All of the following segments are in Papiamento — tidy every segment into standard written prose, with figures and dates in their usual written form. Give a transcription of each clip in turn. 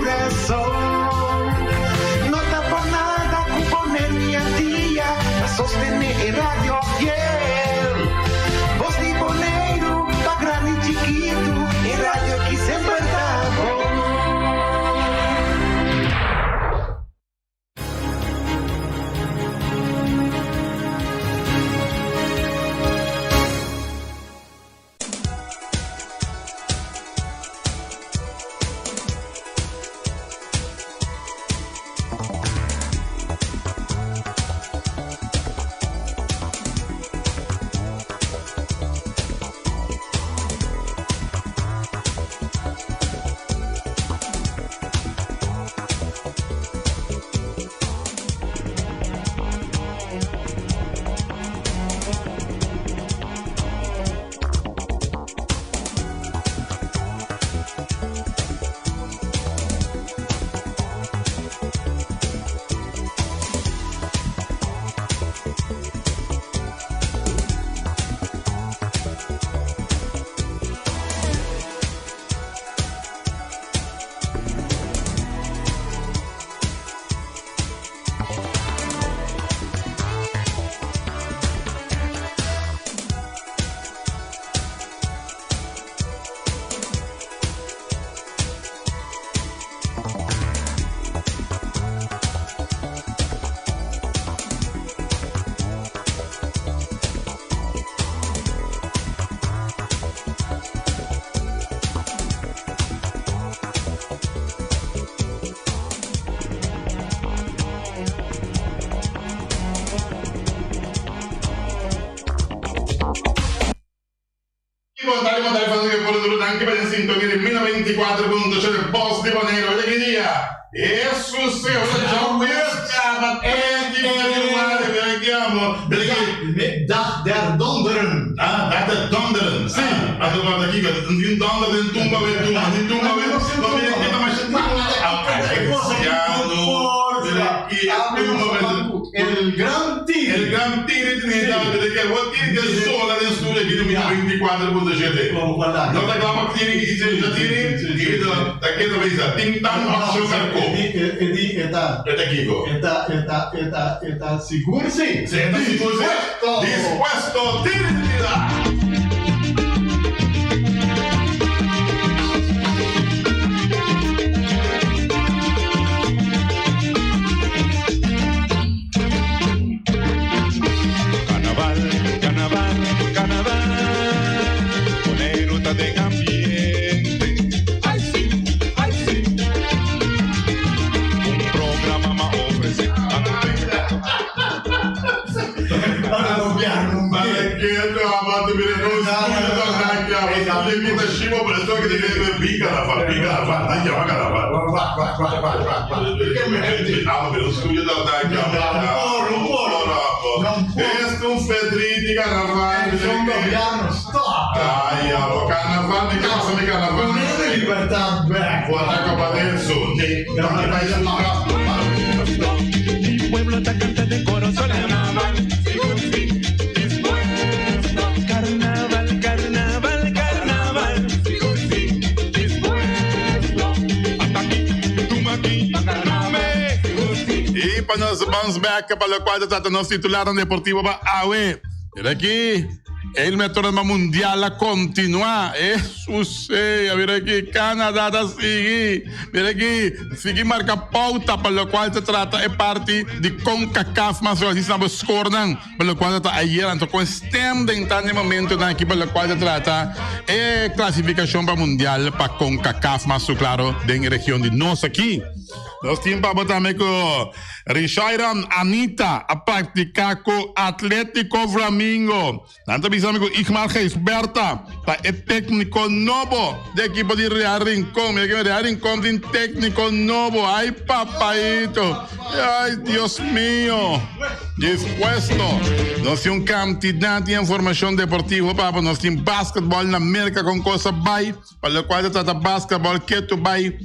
Curaçao. No ta por nada ku Bonaire i Antia ta sostené e radio fiel. Bos di Boneiru pa grandi i chikitu, e radio ki semper ta bon. Bon tardi, bon tardi familia pueblo duro danki pa den sintonia di mil 24 punto shete Bos di Boneiru. Oye ki dia Jesus se oye djawees kaba 30 februari mira ki amo mira ki Dag der donderen. Ah dag der donderen si anto pa ta kiko ta tin donder den tumba we tumba tin tumba we no mira ki ta masha Cristiano mira ki tumba we. El gran tiri. El gran tiri Trinidad mira ki awor tiri ta sola den studio aki den mil 24 punto shete no ta kla pa tiri i ta tiri tiri ta keda bisa tin tan opcion karko. E di e ta. E ta kiko? E ta e ta e ta e ta sigur si. Si e ta sigur si. Dispuesto tiri Trinidad. Carnaval, carnaval, carnaval, Boneiru ta den ambiente. Ai si, ai si. Un programa m'a ofrece Mi pueblo ta canta den coro Carnaval, carnaval, carnaval Y pa nos bounce back pa locual ta trata nos titularnan deportivo pa awe. Mira aki, el metorama mundial a continua. Jesus, eh, mira aki, Canada ta sigui. Mira aki, sigui marca pauta pa locual ta trata e parti di CONCACAF mas o así bo scorenan pa locual ta ayer anto con stem den tan e momentonan aki pa locual ta trata e clasificacion pa mundial pa CONCACAF mas su claro den e region di nos aki. Nos tin pa bo tambe ku Rishairan Anita a praktiká ku Atletico Flamingo. Nan ta bisa mi ku Igmar Gijsbertha ta e tékniko nobo di ekipo di Real Rincon. Mira ke Real Rincon tin tékniko nobo. Ai papaito. Ai Dios mio. Dispuesto. Nos tin un kantidat di informashon deportivo pa bo. Nos tin basketball na Merka kon kos a bai. Pa lokual ta trata basketball ketu bai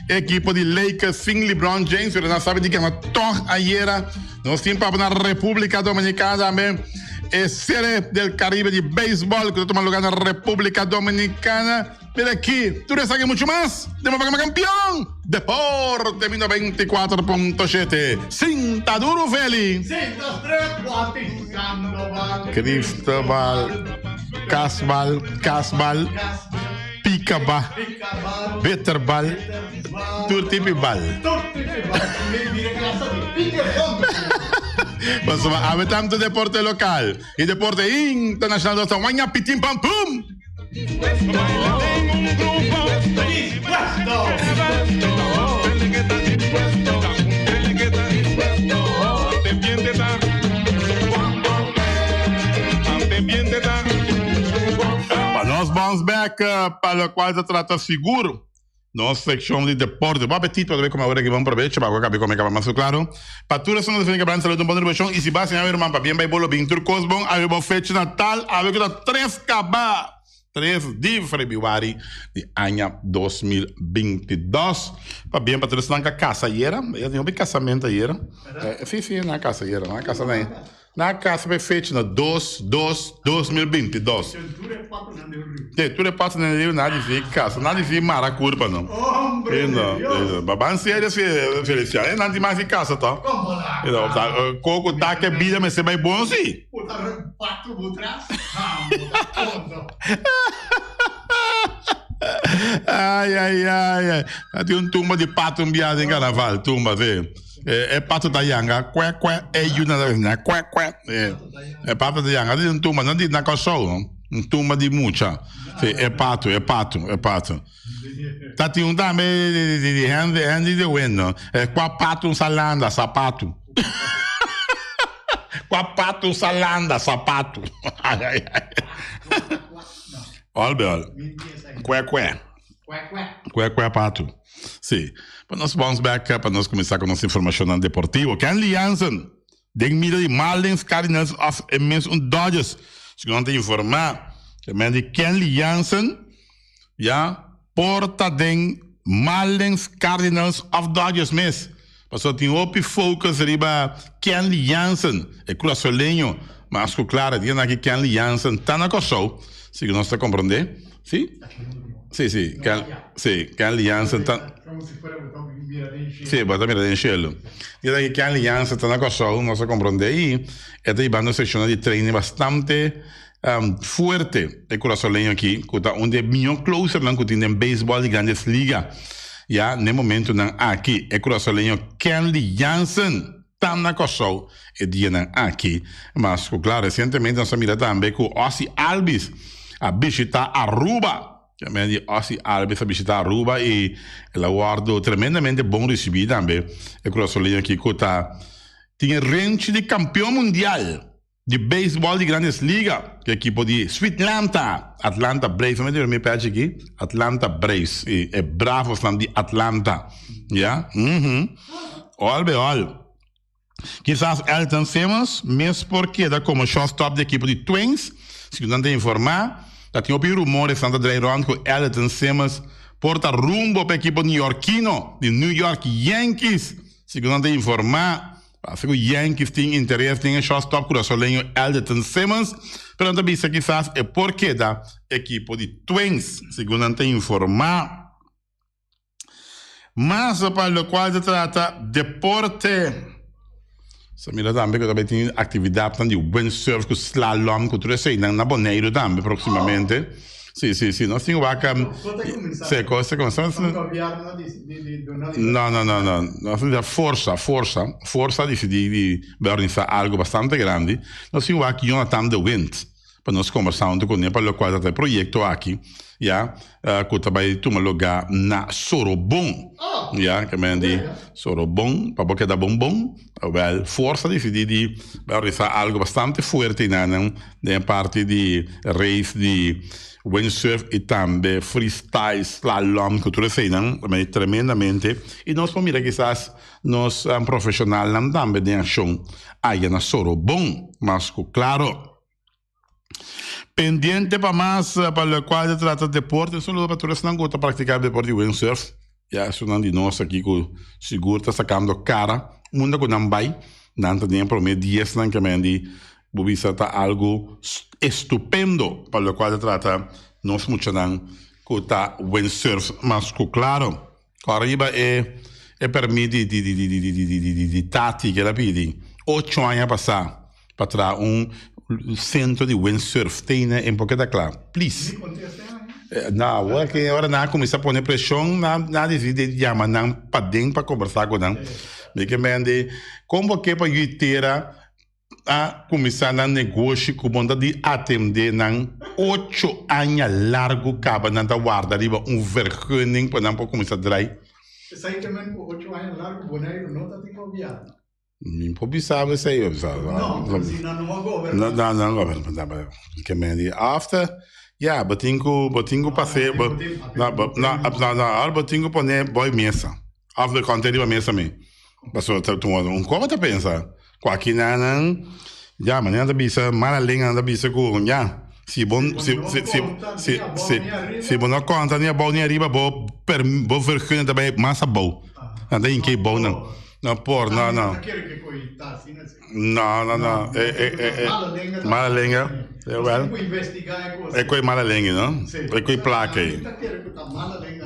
e ekipo di Lakers sin LeBron James, pero nan sabi di gana tog ayera. Nos tin papia na Republica Dominicana tambe e Serie del Caribe di beisbol ku ta tuma lugar na Republica Dominicana. Mira aki, tur esaki muchu mas den bo programa Kampion! Deporte mi 94.7. Sinta duro, Feli. Sinta stret, Wapi Sandoval. Cristobal, Casbal, Casbal, Picaba, Bitterbal, Turtipibal. Pasobra awe tanto deporte local y deporte internacional nos ta waña pitin pam pum. Pa nos bounce back pa locual ta trata sigur Nos seccion di deporte. Bon apetito pa come awor aki. Bon probecho pa awe come caba mas claro. Pa tur esun cu ta brand salud un bon distribucion y si ba señor herman pa bien bay bolo bin tur cos bon awe bo fecha natal awe cu ta tres caba tres di februari di aña 2022. Pa bien pa tur esun nan ca casa ayera. Ya tin hopi casamento ayera. Si si nan a casa ayera nan a casa na Na casa p'e fecha na dos dos 2022. Te tur e patonan den riu na disi casa, na disi mara curpa no. Hombre de Dios. Ba ban serio si Feliciano, e nan tin mas di casa to. Coco ta ke bida mester bai bon si. Ay ay ay ay. Tin un tumba di pato un bia den carnaval, tumba si. E pato ta yanga kwe kwe e yu na na kwe kwe e e pato ta yanga di un tumba no di na Kòrsou no un tumba di mucha si e pato e pato e pato ta tin un tambe di di di Henry Henry de Wind no e kwa pato un salanda sapatu kwa pato un salanda sapatu ay ay ay ol be ol kwe kwe kwe kwe pato. Sí. Pa nos bounce back pa nos kuminsá ku nos informashonnan deportivo. Kenley Jansen den mira di Marlins, Cardinals òf e mes un Dodgers. Segun nan ta informá, e men di Kenley Jansen ya por ta den Marlins, Cardinals òf Dodgers mes. Pasobra tin hopi focus riba Kenley Jansen, e kurasoleño. Mas ku klar e dianan aki Kenley Jansen ta na Kòrsou, segun nos ta komprondé. Sí? Sí, sí. Ken, sí, Kenley Jansen ta. Sí, bo ta mira den shelu. Dianan aki Kenley Jansen ta na Kòrsou, nos ta komprondé i e ta hibando seshonnan di training bastante fuerte. E kurasoleño aki ku ta un di e mihó closernan ku tin den beisbòl di Grandes Liga. Ya n'e momentunan aki e kurasoleño Kenley Jansen ta na Kòrsou e dianan aki. Mas ku kla resientemente nos a mira tambe ku Ozzie Albies a bishita Aruba. Tambe di Ozzie Albies a bishita Aruba i el a wòrdu tremendamente bon risibí tambe. E kurasoleño aki ku ta tin e renchi di kampeon mundial. Di beisbòl di Grandes Liga, ku ekipo di Sweetlanta, Atlanta Braves, mi mi pèchi aki, Atlanta Braves, i e Bravosnan di Atlanta, ya, mhm, òl be òl. Kisas Elton Simmons mes por keda komo shortstop di ekipo di Twins, segun nan ta informá, ta tin hopi rumor esnan ta drei rònt ku Elton Simmons por ta rumbo pa ekipo neyorkino di New York Yankees, segun nan ta informá. Parse ku Yankees tin interes den e shortstop kurasoleño Elderton Simmons, pero nan ta bisa kisas e por keda ekipo di Twins, segun nan ta informá. Mas pa lokual ta trata deporte, sa mira tambe ku ta bai tin aktividatnan di windsurf ku slalom ku tur eseinan na Boneiru tambe próksimamente. Sí, sí, sí. Nos tin wak. Sí, cosa comenzá. No, no, no, no. Nos tin forsa, forsa, forsa disidí di organisa algo bastante grandi. Nos tin wak Jonathan de Wind pa nos kombersá huntu kuné pa lokual ta e proyekto aki, ya, ku ta bai tuma lugá na Sorobon. Ya, ke men di Sorobon, pa bo keda bon bon. Wèl, forsa disidí di bai organisá algo bastante fuerte einan den e parti di race di windsurf i tambe freestyle, slalom ku tur eseinan ta bai tremendamente i nos por mira kisas nos profeshonalnan tambe den akshon aya na Sorobon mas ku klaro. Pendiente pa mas pa lokual ta trata deporte. Un saludo pa tur esnan ku ta praktiká deporte di windsurf. Ya esunnan di nos aki ku sigur ta sakando kara unda ku nan bai. Nan ta den e promé diesnan ke men di bo bisa ta algu estupendo pa lokual ta trata nos muchanan ku ta windsurf mas ku klaro. Ku ariba e e permit di di di di di di di di di Tati ku el a pidi ocho aña pasá pa traha un sentro di windsurf tene en por keda kla. Please. No, awor ke ora nan a kuminsá pone preshon nan a disidi di yama nan paden pa kombersá ku nan. Mi ke mende kon bo ke pa yu tera a kuminsá nan negoshi ku bo ta di atendé nan ocho aña largu kaba nan ta warda riba un vergunning pa nan por kuminsá drai. Esei ta men ku ocho aña largu Boneiru no ta tin gobièrnu. Mi por bisa bo esei, bo bisa. No, pero si nan no a goberná. No, nan no a goberná. Ke men di after, ya, bo tin ku, bo tin ku pas'é, bo, no, bo, no, no, no, ahora bo tin ku pone boi mesa. Of bo konta riba mesa mi. Pasobra ta tuma un koba ta pensa. Ku akinanan, ya, manera nan ta bisa, mala lenga nan ta bisa ku, ya, si bo, si, si, si, si, si, si bo no konta ni abou ni ariba, bo per, bo vergunning ta bai mas abou. Nan ta hinka e bounan. No por, no, no. No, no, no. E, e, e, e, mala lenga. E, wel. E koi mala lenga, no? E koi plaka ei.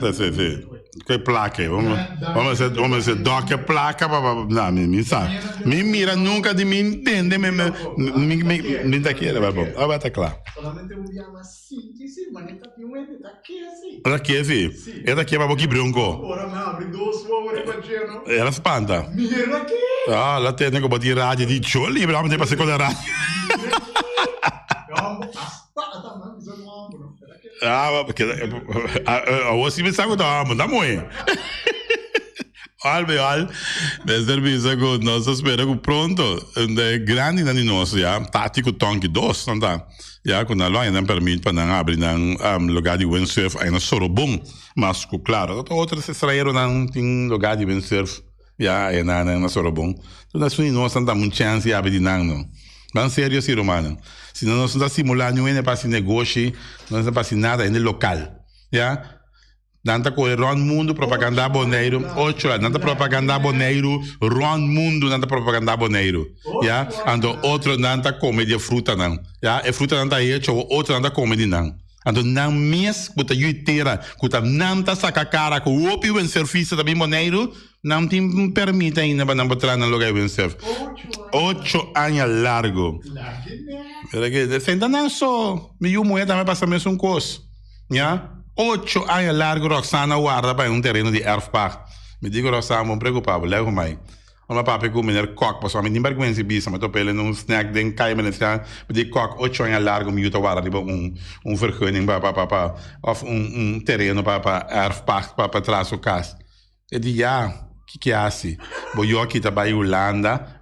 Si, si, si. Koi plaka ei. Vamos, vamos hacer, vamos hacer doke plaka pa, pa, no, mi, mi sa. Mi mira nunca di mi intende, mi, mi, mi, mi, mi ta kere, wel, bon. Aba ta kla. Sinti si, mane ta tin un hende ta ke si. E ta ke si. E ta ke pa bo kibra un ko. Ora mi habri dos wowo riba dje no. El a spanta. Mira ke. Ah, el a tende ku bo tin radio di cho libre, amo tin pasa ku e radio. Mira ke. E homber a spanta man, bisa ku homber no. E ta ke. Ah, awor si mi sa ku ta homber, ta moe. Al bij al, mester bisa ku nos ta spera ku pronto e grandinan di nos ya, Tati ku Tonki dos nan ta, ya ku nan lo haña nan permit pa nan abri nan lugar di windsurf ai na Sorobon. Mas ku klaro ta otro estraheronan tin lugar di windsurf ya ai na na Sorobon. Entonces esun di nos nan ta un chèns di abri di nan no. Ban serio si rumannan. Si no nos no ta simulá niun hende pa hasi negoshi, no ta pa hasi nada hende lokal ya. Nan ta kore rònt mundu propagandá Boneiru. Ocho la. Nan ta propagandá Boneiru rònt mundu nan ta propagandá Boneiru. Ya. Anto otro nan ta kome di e frutanan. Ya. E frutanan ta hecho awor otro nan ta kome di nan. Anto nan mes ku ta yui tera ku ta nan ta saka kara ku hopi windsurfista ta bin Boneiru, nan tin permit ainda pa nan por traha nan loke di windsurf. Ocho aña largu. Senta nan so. Mi yu muhé tambe pasa mesun kos. Ya. Ocho aña largu Roxana warda pa un tereno di erfpacht. Mi di ku Roxana, bon preocupa bo, leu ku mai. Ora mi papia ku meneer Kok, pasobra mi tin bergwensa di bisa, mi topa el den un snack den Kaya Valenciana, mi di Kok, ocho aña largu mi yu ta warda riba un un vergunning pa pa pa of un un tereno pa pa erfpacht pa pa traha su kas. E di ya, kiko hasi? Bo yu a kita bai Hulanda.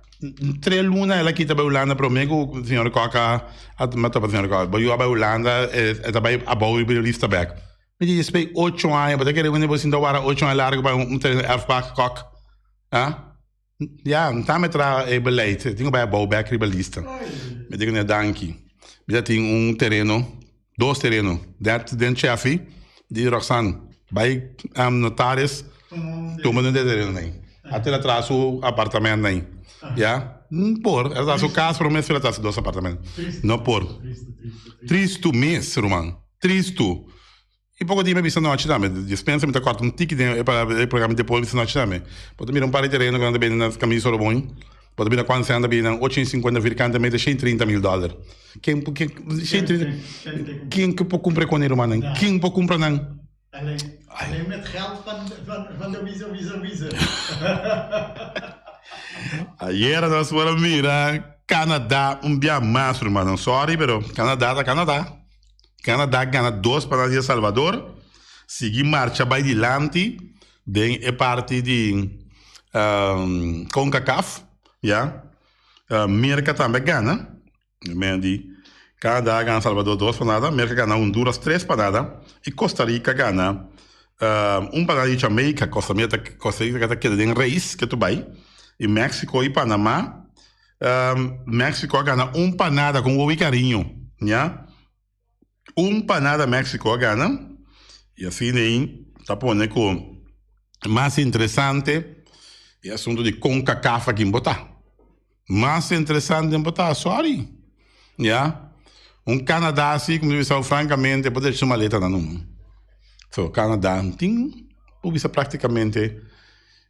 Tres luna el a kita bai Hulanda prome ku señor Kok a a topa señor Kok. Bo yu a bai Hulanda, e ta bai abou riba e lista bek. Mi di despues ocho aña, bo ta kere wende bo sinta wara ocho aña largu pa un tereno erfpacht Kok? Ha? Ya, mi tambe traha e beleid. E tin ku bai abou bek riba lista. Mi di kuné danki. Mi ta tin un tereno, dos tereno, det den Cheffy di Roxanne. Bai notaris tuma den tereno nei. A tira traha su apartamento nei. Ya, no por. El a traha su kas pero mes el a traha su dos apartamento. No por. Tristu mes, ruman. Tristu. I poko dia mi a bisa nochi tambe, dispensa mi ta kòrta un tiki den e programa di deporte bisa nochi tambe. Bo ta mira un par di tereno ku nan ta bende na Kaminda di Sorobon, bo ta mira kuantu sèn ta bini nan, ocho i sinkuenta virkante meter, shen i trinta mil dòler. Ken por ken shen i trinta ken ku por kumpra e kone rumannan? Ken por kumpra nan? Alleen met geld van de wiezen wiezen wiezen. Ayera nos por a mira Canada un bia mas rumannan, sorry pero Canada ta Canada. Canada gana dos pa nan di El Salvador, sigui marcha bai dilanti den e parti di Concacaf, ya. Merca tambe a gana, men di Canada a gana Salvador dos pa nada, Merca gana Honduras tres pa nada y Costa Rica gana un pa nada di Jamaica. Costa Rica ta keda den race ke tu bai y Mexico y Panama, Mexico a gana un pa nada con wowi cariño, ya. Un pa nada Mexico a gana y asina ei ta pone cu mas interesante e asunto di Concacaf aki bo ta. Mas interesante bo ta, sorry. Ya. Un Canada asi, como mi bisa francamente, bo decha su maleta na numa. So, Canada tin. Bo bisa práktikamente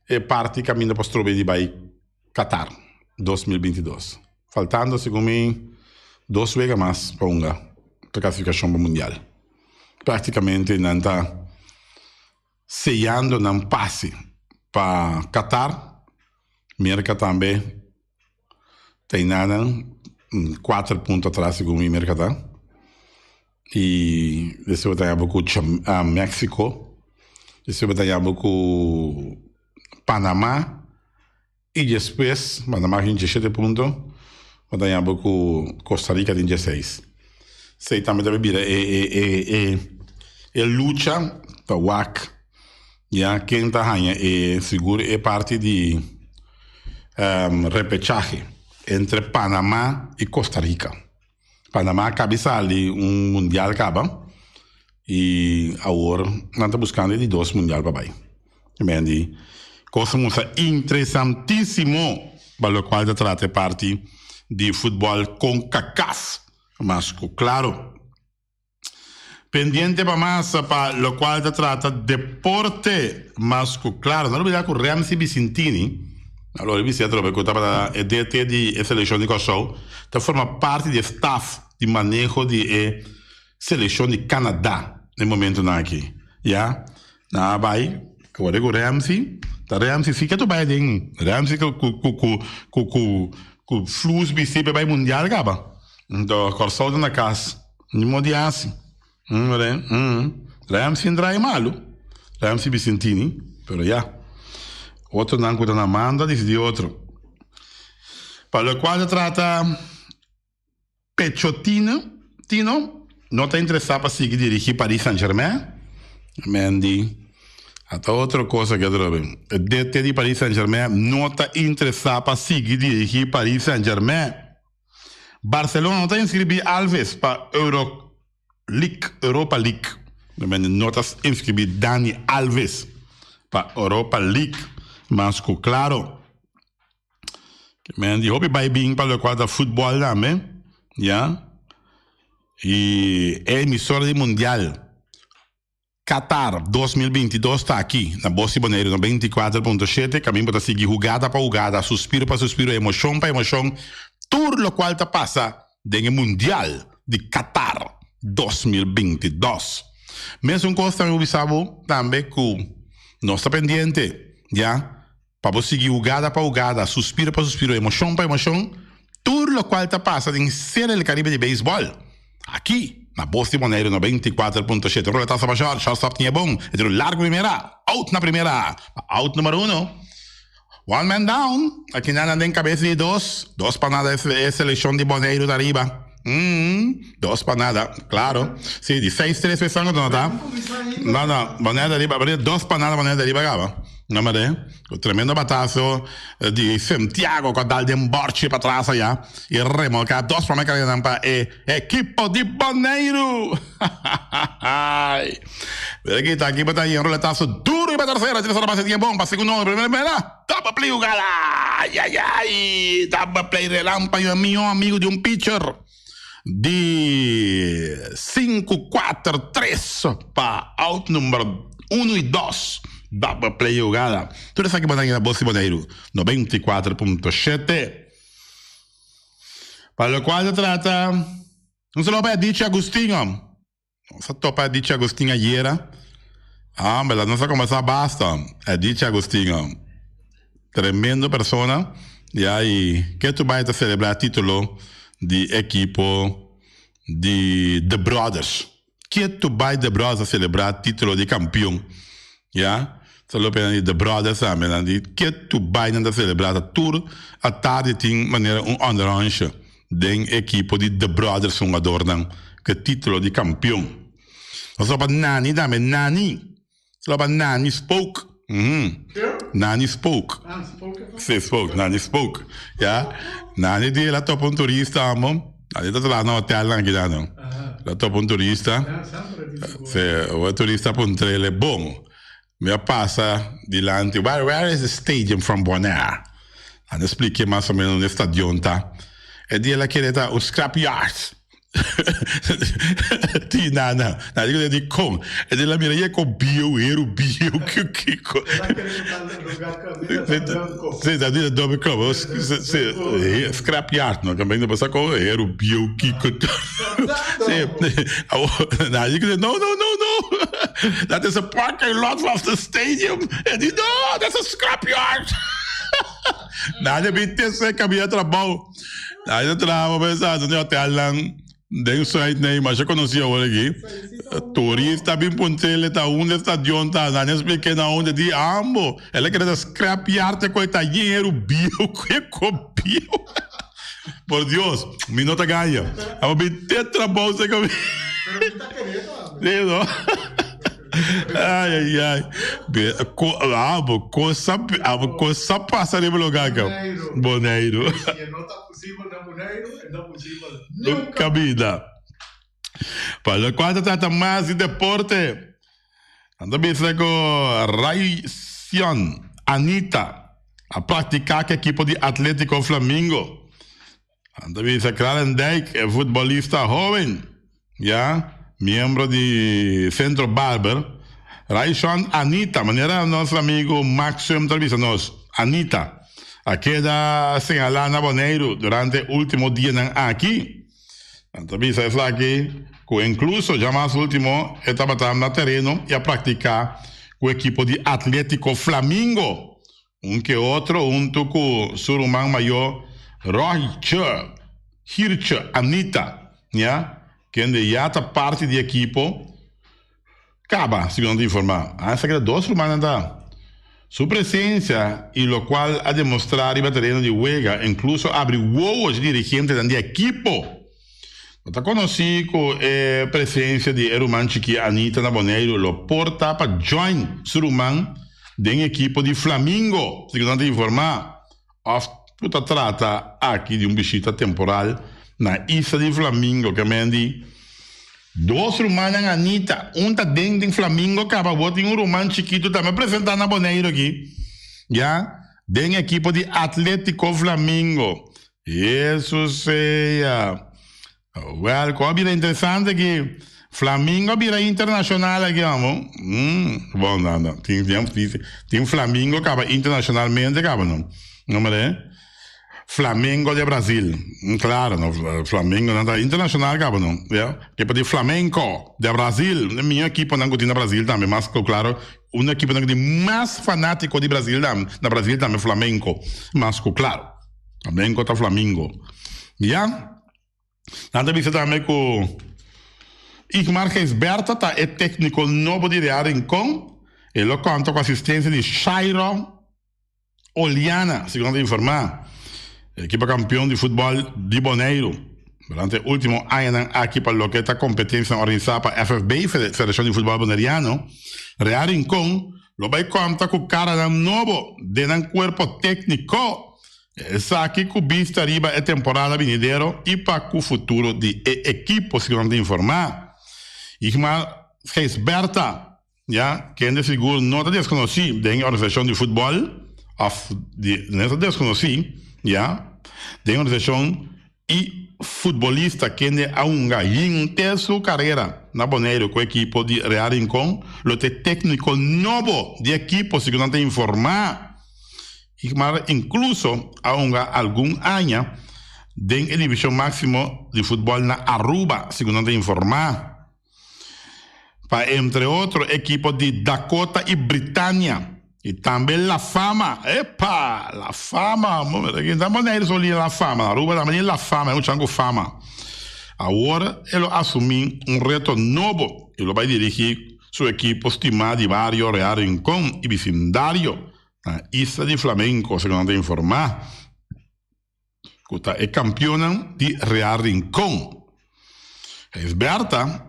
e parti kaminda pa strobe di bai Qatar 2022. Faltando segun mi dos wega mas pa hunga pa klasifikashon pa mundial. Práktikamente nan ta seyando nan pase pa Qatar. Merka tambe ta enanan kuater punto atras segun mi Merka ta. I despues bo ta yama ku Mexico, despues bo ta yama ku Panama i despues Panama tin diesshete punto, bo ta yama ku Costa Rica tin diesseis. Esei tambe ta bira e e lucha pa wak ya ken ta haña e sigur e parti di repechahe entre Panama i Costa Rica. Panama a kabi sali un mundial kaba i awor nan ta buskando e di dos mundial pa bai. Men di kos musa interesantisimo pa lokual ta trata e parti di futbòl Concacaf. Mas ku klaro. Pendiente pa mas pa lokual ta trata deporte mas ku klaro. No olbida ku Remzi Bicintini, a lo bisa atrobe ku tabata e DT di e selekshon di Kòrsou, ta forma parti di e staf di maneho di e selekshon di Kanada na e momentunan aki. Ya, nan a bai kore ku Remzi, ta Remzi si ke ta bai aden, Remzi ku ku ku ku ku ku flus bisti pa e bai mundial kaba. Nto Kòrsou ta na kas. Ni mo di hasi. Ramsey a draai malu. Ramsey Vicentini, pero ya. Otronan ku ta na mando a disidí otro. Pa lokual ta trata Pechotino, Tino, no ta interesá pa sigui dirigí Paris Saint-Germain. Men di, ata otro cosa ke atrobe. E DT di Paris Saint-Germain no ta interesá pa sigui dirigí Paris Saint-Germain. Barcelona no ta inscribí Alves pa Euro League, Europa League. No ta inscribí Dani Alves pa Europa League. Mas cu claro. Men di hopi bay bin pa locual ta futbol tambe. Ya. Y e emisora di mundial. Qatar 2022 ta aki na Bos di Boneiru 94.7 kamin bo ta sigui hugada pa hugada, suspiro pa suspiro, emoshon pa emoshon, tur lokual ta pasa den e Mundial di Qatar 2022. Mesun kos tambe bo bisa bo tambe ku nos ta pendiente ya pa bo sigui hugada pa hugada, suspiro pa suspiro, emoshon pa emoshon, tur lokual ta pasa den Serie del Caribe di beisbòl. Aki, na Bos di Boneiru 94.7, Roletazo pa short, shortstop tin e bon, e tiro largu primera, out na primera, pa out numero uno. One man down, aki nan den kabes di dos, dos pa nada e selekshon di Boneiru ta riba. Mm, dos pa nada, claro. Sí, di seis tres pe sango no ta. No, no, Bonaire ta riba, pero dos pa nada Bonaire ta riba caba. No me de. Tremendo batazo di Santiago cu a dal den borchi pa tras allá y remolca dos prome carreran pa e equipo di Boneiru. Pero aquí ta, aquí ta un roletazo duro y pa tercera, tercera base tiene bon, pa segundo, primera, primera. Double play jugada. Ay, ay, ay. Double play relámpago, mío amigo de un pitcher. Di 5, 4, 3 pa out number 1 y 2. Double play jugada. Tur esaki bo na Bos di Boneiru 94.7. Pa locual ta trata, un saludo pa Dichi Agustin. Nos a topa Dichi Agustin ayera. Ah, berdad nos a conversa basta. Dichi Agustin, tremendo persona. Ya, y ke tu bai ta celebra titulo di equipo di The Brothers. Ke tu bai The Brothers a celebra titulo di campeon. Ya, solo pena di The Brothers tambe. Nan di ke tu bai nan ta celebra ta tur a tardi tin manera un onderonsje den ekipo di The Brothers hungadornan ku e titulo di kampion. Nos topa Nani tambe, Nani. Nos topa Nani Spoke. Mhm. Nani Spoke. Si, Spoke, Nani Spoke. Ya. Nani di el a topa un turista amo. Nani ta traha na hotelnan aki nan. El a topa un turista. Si, e turista a puntr'el, bon, mi a pasa dilanti, where, where is the stadium from Bonaire? Nan a splik'é mas o menos unda e stadion ta. E dia el a kere ta un scrap yard. Ti na na na digo di kon e de la mira ye ko bieu heru bieu ke kiko. Si ta di dobe ko si scrap yard no kambe no pasa ko heru bieu kiko. Si na digo no no no no that is a parking lot of the stadium e di no that's a scrap yard. Na de bin tese kabia trabou. Ai ta traha pa pensa den hotelnan den Zuid nee masha konosí awor aki. Turista bin puntr'el ta unda e stadion ta nan a splik'é na unda di ambo. El a kere ta scrap yard te ku e ta yen bieu ku e ko bieu. Por Dios mi no ta gaña. Abo bin te trabou seka mi. Pero mi ta kere tambe. Sí no. Ay ay ay. Ko abo cosa abo cosa pasa riba lugar ka. Boneiru. Si e no ta posibel na Boneiru, e no posibel nunca. Cabida. Pa locual ta trata mas di deporte. Nan ta bisa ku Raysion Anita a practica ku ekipo di Atletico Flamingo. Nan ta bisa Kralendijk e futbolista hoben, ya, miembro di Centro Barber, Raishon Anita, manera nos amigo Maxim ta bisa nos, Anita, a keda señala na Boneiru durante e ultimo dianan aki. Nan ta bisa esaki ku inkluso djamas ultimo e tabata na tereno i a praktika ku ekipo di Atletico Flamingo. Un ke otro huntu ku su ruman mayó Roytje, Hirtje, Anita, ya, kende ya ta parti di ekipo kaba, segun nan ta informá. A esaki ta dos rumannan ta. Su presensia i lokual a demostrá riba tereno di wega inkluso abri wowo dje dirigentenan di ekipo. No ta konosí ku e presensia di e ruman chikí Anita na Boneiru lo por ta pa join su ruman den ekipo di Flamingo, segun nan ta informá. Òf ku ta trata aki di un bishita temporal na isla di Flamingo ke men di dos rumannan Anita, un ta den den Flamingo kaba bo tin un ruman chikitu tambe presentá na Boneiru aki ya den ekipo di Atletico Flamingo. Hesus sea. Wel, cu a bira interesante aki, Flamingo a bira internacional aki, amo. Mm, bon, no, no. Tin, tin, tin, tin Flamingo caba internacionalmente caba, no. No mire. Flamengo de Brasil. Mm, claro, no. Flamengo no ta internacional caba, no. Ja. Equipo di Flamenco de Brasil. Mi equipo nan cu tin na Brasil tambe, mas cu claro, un equipo nan cu tin mas fanatico di Brasil tambe, na Brasil tambe Flamenco, mas cu claro. Flamenco ta flamingo. Ya. Nan ta bisa tambe ku Igmar Gijsbertha ta e tékniko nobo di Real Rincon. E lo konta ku asistensia di Shairo Oliana, segun nan ta informá. E ekipo kampion di futbòl di Boneiru durante e último añanan aki pa loke ta kompetensianan organisá pa FFB, Federashon di Futbòl Boneriano, Real Rincon Lo bai konta ku karanan nobo den nan kuerpo tékniko. Esaki ku bista riba e temporada binidero i pa ku futuro di e ekipo, segun nan ta informá. Igmar Gijsbertha, ya, kende sigur no ta deskonosí den e organisashon di futbòl, òf di no ta deskonosí, ya, den e organisashon E futbolista kende a hunga henter su karera na Boneiru ku ekipo di Real Rincon lo ta e tékniko nobo di ekipo segun nan ta informá. Igmar inkluso a hunga algun aña den e divishon máksimo di futbòl na Aruba segun nan ta informá. Pa entre otro ekipo di Dakota y Britania y tambe La Fama. Epa! La Fama! Kita Boneiru so li La Fama. Aruba tambe tin La Fama, e muchanan ku fama. Awor e lo asumi un reto nobo y lo bai dirigi su ekipo stima di bario Real Rincon y bisindario na Isla di Flamenco, segun nan ta informa. Ku ta e kampionnan di Real Rincon. Gijsbertha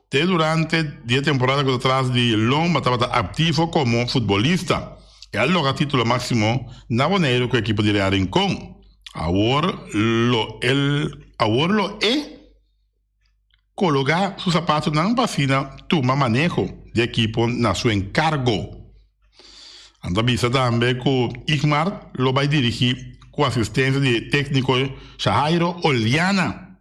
te durante di e temporada ku ta tras di lomba tabata aktivo komo futbolista. E a logra titulo máksimo na Boneiru ku ekipo di Real Rincon. Awor lo el awor lo e kologá su sapatonan pa asina tuma maneho di ekipo na su enkargo. Nan ta bisa tambe ku Igmar lo bai dirigí ku asistensia di e tékniko Shahairo Oliana.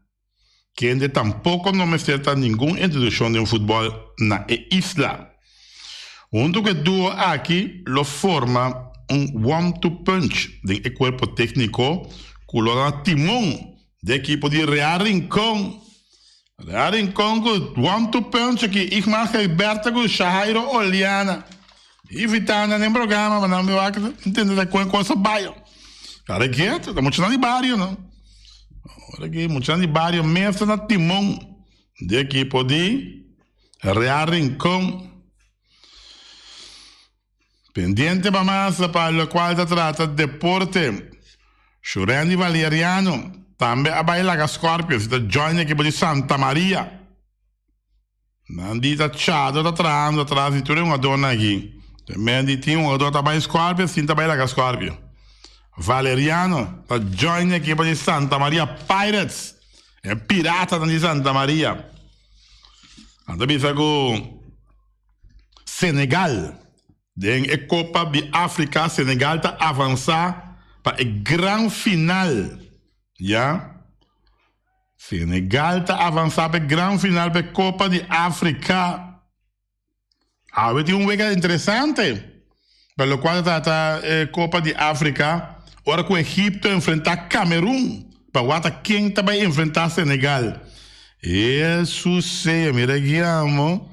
kende tampoko no mester ta ningun introdukshon den futbòl na e isla. Huntu ku e duo aki lo forma un one-two punch den e kuerpo tékniko ku lo na timon di ekipo di Real Rincon. Real Rincon ku one-two punch aki, Igmar Gijberta ku Shahairo Oliana. Invitá nan den programa pa nan wak ntende ta kon e kos a bai. Kara ketu, ta muchanan di bario no. Ora ki muchanan di bario mes ta na timon di ekipo di Real Rincon. Pendiente pa mas pa lokual ta trata deporte. Shurendi Valeriano tambe a bai laga Scorpions i ta join ekipo di Santa Maria. Nan di ta Chado ta trahando atras di tur e hungadornan aki. Te men di tin hungador ta bai Scorpio, sin ta bai laga Scorpio. Valeriano ta join e ekipo di Santa Maria Pirates. E piratanan di Santa Maria. Nan ta bisa ku Senegal den e Kopa di Afrika Senegal ta avansa pa e gran final. Ya. Senegal ta avansá pa e gran final pa e Kopa di Afrika. Awe tin un wega interesante pa lokual ta trata e Kopa di Afrika ora ku Egipto enfrentá Kamerun pa wak ta ken ta bai enfrentá Senegal. Hesus sea, mira aki amo.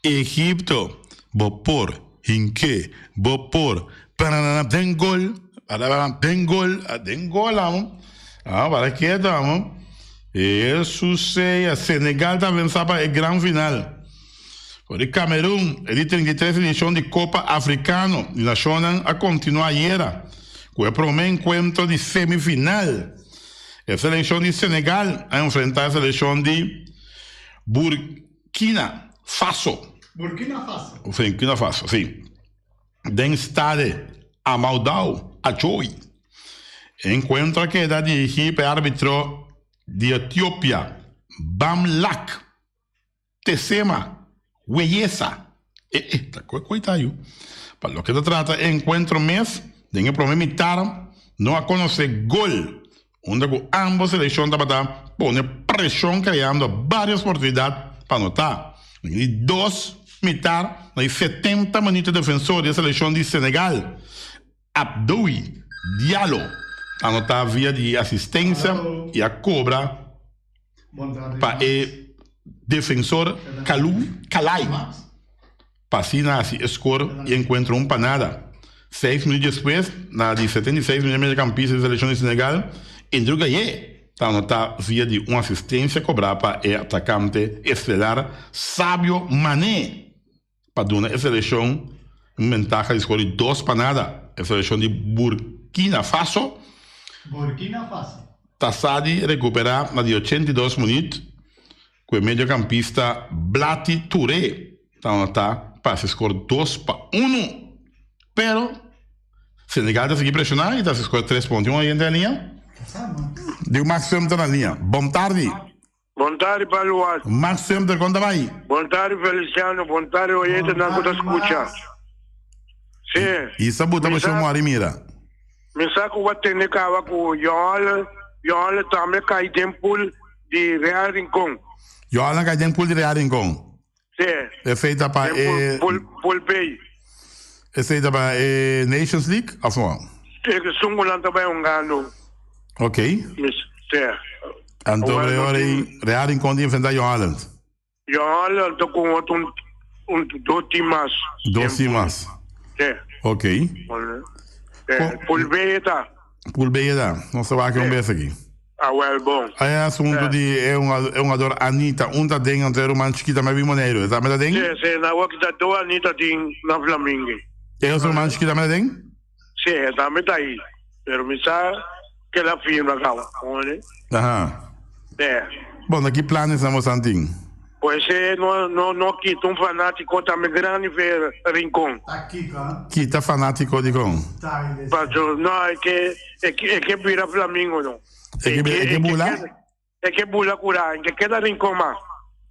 Egipto, bo por hink'é, bo por paranana den gol, parabam den gol, den gol amo, ah para keto amo. Hesus sea, Senegal ta avansa pa e gran final. For di Camerun, e di 33 edicion di Copa Africano di Nacionnan a continua ayera cu e prome encuentro di semifinal. E seleccion di Senegal a enfrenta e seleccion di Burkina Faso. Burkina Faso. Burkina Faso, si. Den Stade Amaudau Ajoy. E enkuentro a keda dirigí pa e árbitro di Etiopia, Bamlak Tesema Weyesa. E e, ta koe koe ta yu. Pa loke ta trata e enkuentro mes, den e promé mitar no a konosé gol unda ku ambos selekshon tabata pone preshon kreando varios oportunidat pa anotá. Den di dos mitar na di setenta minuto defensor di e selekshon di Senegal, Abdoui Diallo, a anotá via di asistensia i a kobra pa e defensor Kalou Kalai. Pa asina hasi e skor i enkuentro un pa nada. Seis minuut despues, na di 76 minuut mediokampista di selekshon di Senegal, Andrew Gaye ta anotá via di un asistensia kobrá pa e atakante estelar Sadio Mané pa duna e selekshon un bentaha di skor di dos pa nada. E selekshon di Burkina Faso ta sa di rekuperá na di 82 minuut ku e mediokampista Blati Touré ta anotá pa hasi skor 2-1. Pero Senegal ta sigui preshoná i ta hasi skor 3 pa 1. Tin un oyente na liña? Digo Max Sumter na liña. Bon tardi. Bon tardi Paluas. Max Sumter kon ta bai? Bon tardi Feliciano, bon tardi oyentenan ku ta skucha. Sí. I sa buta pa shon mori mira. Mi sa ku bo a tende kaba ku Johanle, Johanle tambe kai den pool di Real Rincon. Johanle kai den pool di Real Rincon. Sí. Esei ta pa e. Pool, pool B. Esei ta pa e Nations League of no? Esun ku nan ta bai hungando. Ok. Sí. Anto Real Rincon ta enfrenta Johanle. Johanle ta ku otro un, un dos team mas. Dos team mas. Sí. Ok. Pool B ta. Pool B ta. Nos ta wak un bes aki. Ah wel bon. E asunto di e hungador Anita, un ta den anto e ruman chikita me bin Boneiru. E tambe ta den? Sí, sí, na wak ta do Anita tin na Flamingo. E otro ruman chikita me ta den? Sí, e tambe ta ahi. Pero mi sa ke la firma caba, comprende? Aha. Sí. Bon, na ki planes nan bosan tin? Pues e no no no kita un fanatico tambe grandi fe Rincon. Ta kiko, ha? Kita fanatico dikon? Paso no e ke e ke e ke bira flamingo no. E ke e ke bula? E ke bula kura, e ke keda Rincon mas.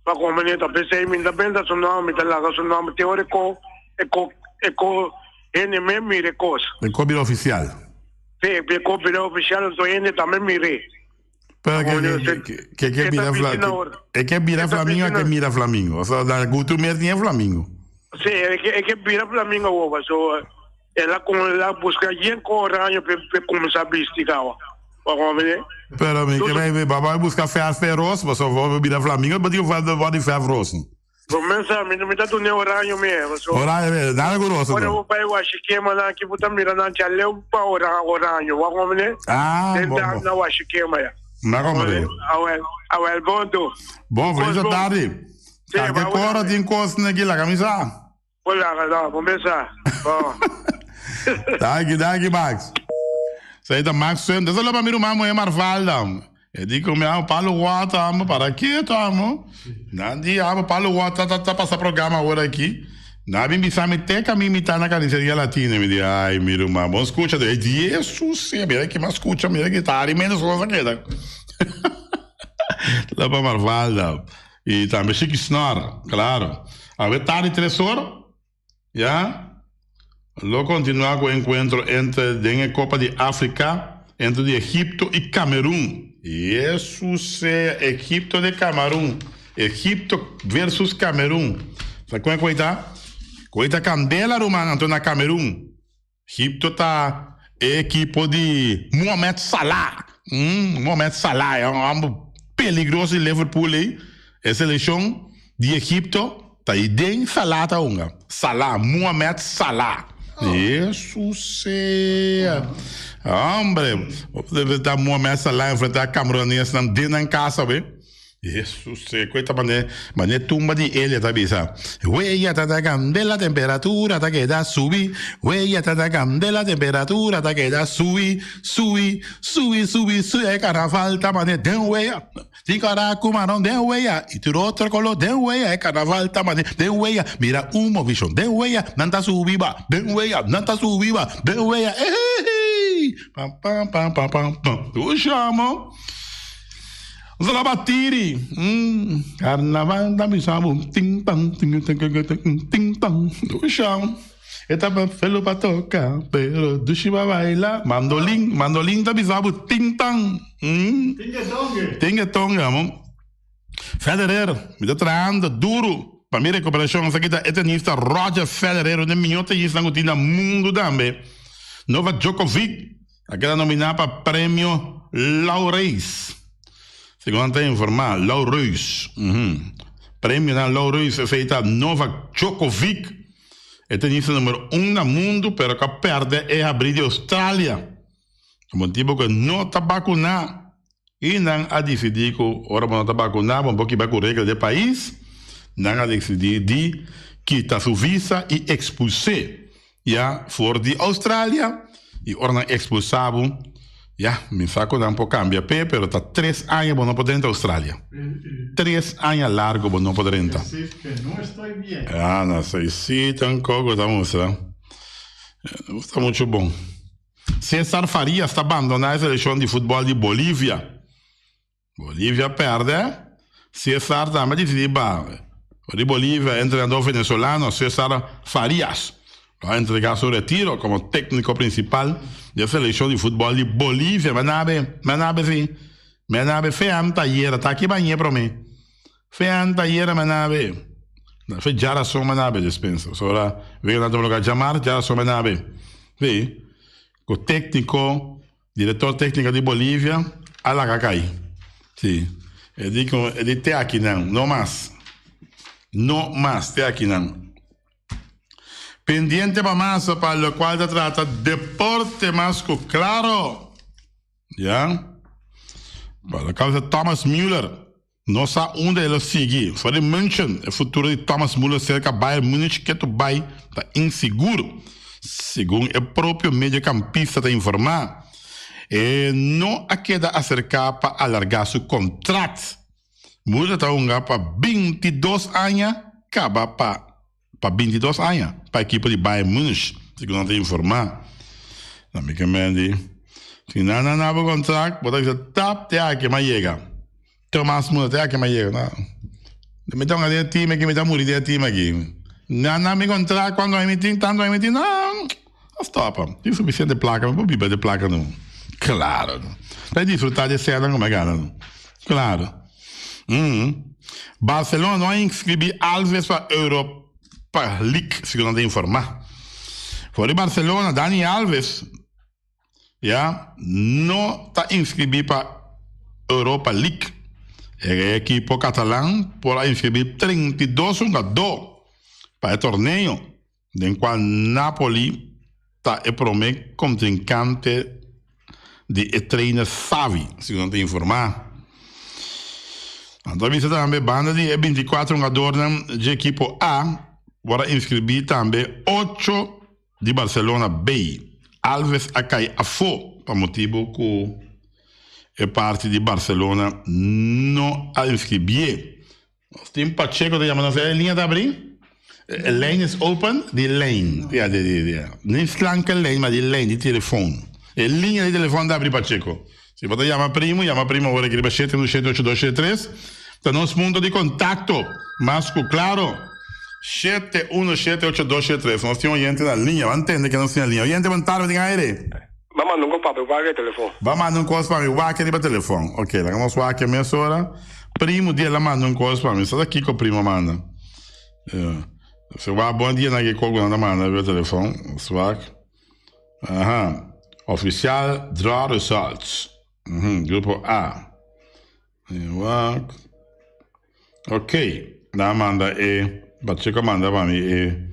Pa comprende ta pesey mi ta benta su nomber, mi ta laga su nomber te ora e ko e ko e ko hende mes mira e kos. E ko bira oficial. Si, e ko bira oficial enton hende tambe mir'e. Pero ke ke ke ke bira fla e ke bira flamingo ke mira flamingo. O sea, da gutu mer tin flamingo. Sí, e ke e ke bira flamingo wo so ela con la busca yen ko oraño pe pe kuminsá bisti kawa. Pero mi ke bai baba busca verf pe ros, paso bo bira flamingo, bo tin ku di verf ros. Bo mensa mi mi ta dune oraño mi e paso. Oraño mi nada ku ros. Ora bo bai washikema nan ki bo ta mira nan chaleu pa ora oraño wak bo mene. Ah, bon bon. Na washikema ya. Na kombre. Awel, awel bon to. Bon, feliz tarde. Kalke kora tin kos neki laga mi sa. Bo laga no, bo mes sa. Bo. Danki, danki Max. Esei ta Max Sund. Eso lo pa mi ruman muhé Marvalda. E di ku mi amo Palo Wata amo para ketu amo. Nan di amo Palo Wata ta ta pasa programa awor aki. Nan a bin bisa mi te ka mi mita na Carniceria Latina. Mi di ay mi ruman bon skucha. E di Jesus mira ki mas skucha mira ki ta hari menos kos a keda. Lo pa Marvalda. Y tambe Chiqui Snor, claro. Awe tardi tres or, ya, lo continua cu e encuentro entre den e Copa di Africa entre di Egipto y Camerun. Jesus sea, Egipto de Camarun. Egipto versus Camerun. Sa con e cu ta? Cu ta candela ruman anto na Camerun. Egipto ta e ekipo di Mohamed Salah. Mohamed Salah e un homber peligroso di Liverpool ei. E selekshon di Egipto ta ei den Salah ta hunga. Salah, Mohamed Salah. Jesus sea. Hombre, ta Mohamed Salah enfrenta Cameroenesnan den nan casa be. Hesus, e koe ta mane, mane tumba di Elia ta bisa, Huella ta ta candela, temperatura ta keda subi, huella ta ta candela, temperatura ta keda subi, subi, subi, subi, subi, e carnaval ta mane den huella, tin kara ku maron den huella, y tur otro color den huella, e carnaval ta mane den huella, mira humo vision den huella, nan ta subi ba, den huella, nan ta subi ba, den huella, ehehehe, pam pam pam pam pam pam, ushamo. Zalabatiri, mm, carnaval ta bisa bo, ting tang, ting ting ting ting ting tang, dusha. E ta felo pa toca, pero dushi pa baila. Mandolin, mandolin ta bisa bo, ting tang. Mm. Tinge tonge, amo. Federer, mi ta trahando duro pa mi recuperacion. Esaki ta e tenista Roger Federer, un di e mihor tenisnan cu tin na mundo tambe. Novak Djokovic, A keda nominá pa Premio Laureus. Segun nan ta informá, Laureus, Premionan Laureus esei ta Novak Djokovic, e tenista numero un na mundu pero ku a pèrdè e habrí di Australia pa motibu ku e no ta bakuná. I nan a disidí ku ora bo no ta bakuná bo no por kiba ku regla di e pais. Nan a disidí di kita su visa i ekspuls'é ya for di Australia. I ora nan ekspulsá bo, ya, mi sa ku nan por kambia p'e, pero ta tres aña bo no por drenta Australia. Tres aña largu bo no por drenta. Ah, no, sí tampoco ta mustra. No ta mucho bon. Cesar Farias ta bandoná e selekshon di futbòl di Bolivia. Bolivia pèrdè, Cesar tambe a disidí ba for di Bolivia. E entrenador venezolano Cesar Farias lo a entregá su retiro komo tékniko prinsipal di e selekshon di futbòl di Bolivia. Mi a nabe, mi a nabe si, mi a nabe fe antayera, ta aki bañ'é promé. Fe antayera mi a nabe, fe djarason mi a nabe despensa. Pasobra wega nan ta loka djamar, djarason mi a nabe. Si, ku tékniko. Director técnico di Bolivia a laga cay. Sí. E di cu e di te akinan, no mas. No mas, te akinan. Pendiente pa mas pa locual ta trata deporte mas cu claro. Ya. Pa locual ta Thomas Müller. No sa unda e lo sigui. For di München, e futuro di Thomas Müller serka Bayern Munich ketu bai ta insigur, segun e propio mediocampista ta informá. E no a keda aserká pa alargá su kontrat. Müller ta hunga pa 22 aña kaba pa pa 22 aña pa ekipo di Bayern Munich, segun nan ta informá. Na mi ke men di, si nan a na bo kontrakt, bo ta bisa tap te aki m'a yega. Thomas Muller te aki m'a yega. No. Mi ta hunga den e team aki, mi ta muri den e team aki. Nan na mi kontrakt kuantu aña mi tin, tantu aña mi tin, no, a stop. Tin sufisiente plaka, mi por biba di plaka no. Claro. Ta disfruta di esena como e gana no. Claro. Mm. Barcelona no a inscribi Alves pa Europa League, segun nan ta informa. For di Barcelona, Dani Alves ya no ta inscribi pa Europa League. E ekipo catalan por a inscribi 32 hungadó pa e torneo, den cual Napoli ta e prome contrincante di e trainer Xavi, segun nan ta informa. Nan ta bisa tambe banda di e 24 hungadornan dje ekipo A por a inscribi tambe ocho di Barcelona B. Alves a cay afo pa motibo cu e parti di Barcelona no a inscribié. Nos tin Pacheco ta yama nos e liña ta abri? E lijn is open? Di lijn. Ja, di, di, di. Ni slanke lijn, maar di lijn, di telefon. E liña di telefon ta abri Pacheco. Si bo ta yama primo, yama primo awor aki riba shete uno shete ocho dos shete tres. Ta nos punto di contacto. Mas cu claro. Shete uno shete ocho dos shete tres. Nos tin oyente na liña. Ban tende ke nos tin na liña. Oyente, bon tarde, tin aire. Ba manda un cos pa mi wak e telefon. Ba manda un cos pa mi wak riba telefon. Ok, laga nos wak mesora. Primo di el a manda un cos pa mi. Sa ta kico primo a manda. Si wak bon dia na ki cos cu nan ta manda riba telefon. Nos wak. Aha. Oficial draw results. Grupo A. Wak. Ok, nan a manda e, Pacheco a manda pa mi e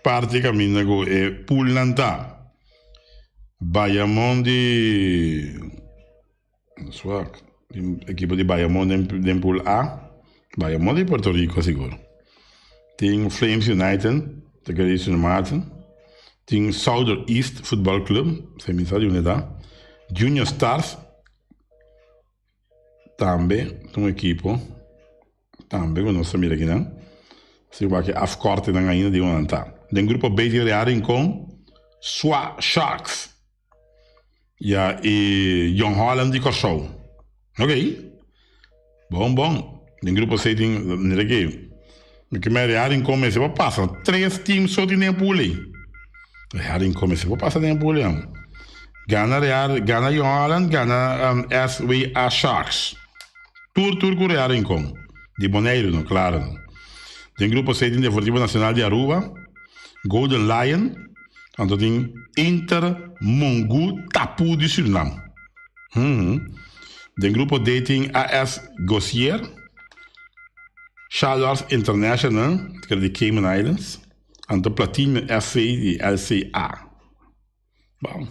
parti kaminda ku e poolnan ta. Bayamon di, swak, ekipo di Bayamon den den pool A, Bayamon di Puerto Rico sigur. Tin Flames United, ta kere di Sint Maarten. Tin Southern East Football Club, esei mi sa di unda ta. Junior Stars. Tambe ta un ekipo tambe ku nos ta mira akinan. Si wak e afkortenan ainda di unda nan ta. Den grupo B tin Real Rincon, Swa Sharks ya i Jong Holland di Kòrsou. Ok, bon bon. Den grupo C tin, mira aki, mi ke mira Real Rincon mester por pasa tres team so tin den e pool ei. Real Rincon mester por pasa den e pool ei. Gana Real, gana Jong Holland, gana SWA Sharks. Tur tur ku Real Rincon. Di Boneiru no, klaro no. Den grupo C tin Deportivo Nacional di Aruba, Golden Lion, anto tin Inter Mongu Tapu di Surinam. Den grupo D tin AS Gosier, Shalors International, di Cayman Islands, anto Platinum FC di LCA. Bon.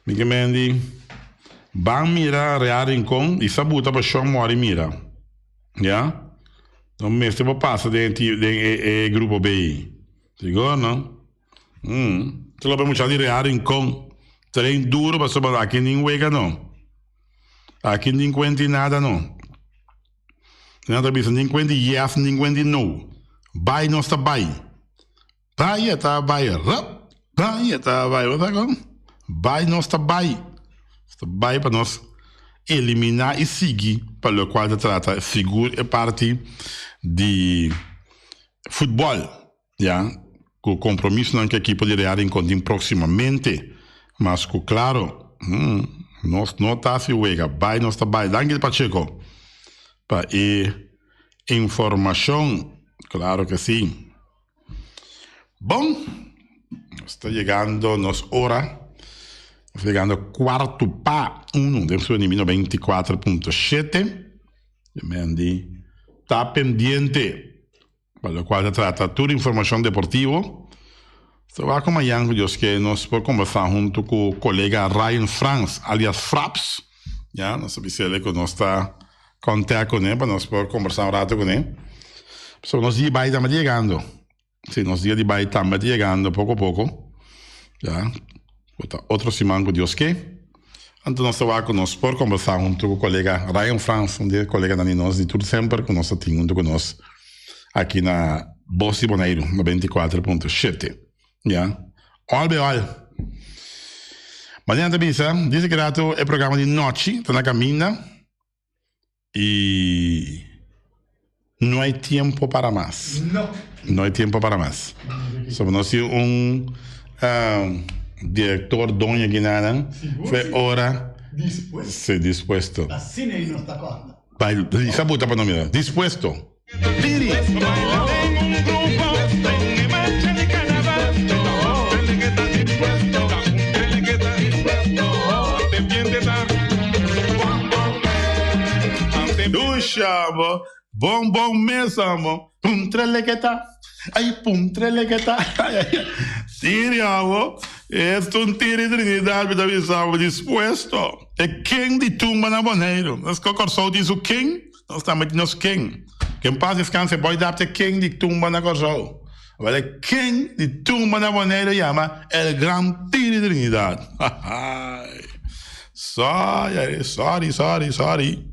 Mi ke men di, ban mira Real Rincon i sa buta pa shon mori mira. Ya? No mester por pasa den e den e e grupo B. Sigur no? Mm. Te lope mucha di Real Rincon. Train duro pasobra aki nin wega no. Aki nin kuenti nada no. Nan ta bisa nin kuenti yes nin kuenti no. Bai nos ta bai. Bai e ta bai rap, bai e ta bai, bo sa kon? Bai nos ta bai, nos ta bai pa nos eliminá i sigui pa lokual ta trata sigur e parti di futbòl, ya, ku kompromisonan ku ekipo di Real Rincon tin próksimamente, mas ku klaro, nos no ta hasi wega, bai nos ta bai. Danki Pacheco pa e informashon, klaro ke si. Bon, nos ta yegando nos ora. Nos ta yegando cuarto pa uno den su enemi 94.7. Mendi ta pendiente pa lo cual ta trata tur informacion deportivo. So wak mañan cu Dios ke nos por conversa hunto cu colega Ryan Frans alias Fraps. Ya, nos ta bisele cu nos ta contact cune pa nos por conversa un rato cune. So nos dia bai tambe ta yegando. Si, nos dia di bai tambe ta yegando poco poco. Ya, cu ta otro siman cu Dios ke. Anto nos ta wak cu nos por conversa hunto cu colega Ryan Frans, un di e coleganan di nos di tur semper cu nos ta tin hunto cu nos aki na Bos di Boneiru, 94.7. Ya. All be all. Mañana ta bisa, dice que rato e programa di nochi ta na caminda y no hay tiempo para mas. No. No hay tiempo para mas. So nos tin un um, Director doño ginanan fe ora Dispuesto. Si, dispuesto. Asina ei nos ta corda. Bai, sa buta pa no mira. Dispuesto. Tiri. Dusha bo. Bon bon mes amo. Puntreleketa. Ay puntreleketa. Tiri amo. Esto un tiri Trinidad mi ta bisa bo dispuesto. E ken di tumba na Boneiru. Nos ko Kòrsou tin su ken, nos tambe tin nos ken. Ke en pas deskanse Boy Dap ta e ken di tumba na Kòrsou. Awor e ken di tumba na Boneiru yama El Gran Tiri Trinidad. Sorry, sorry, sorry, sorry.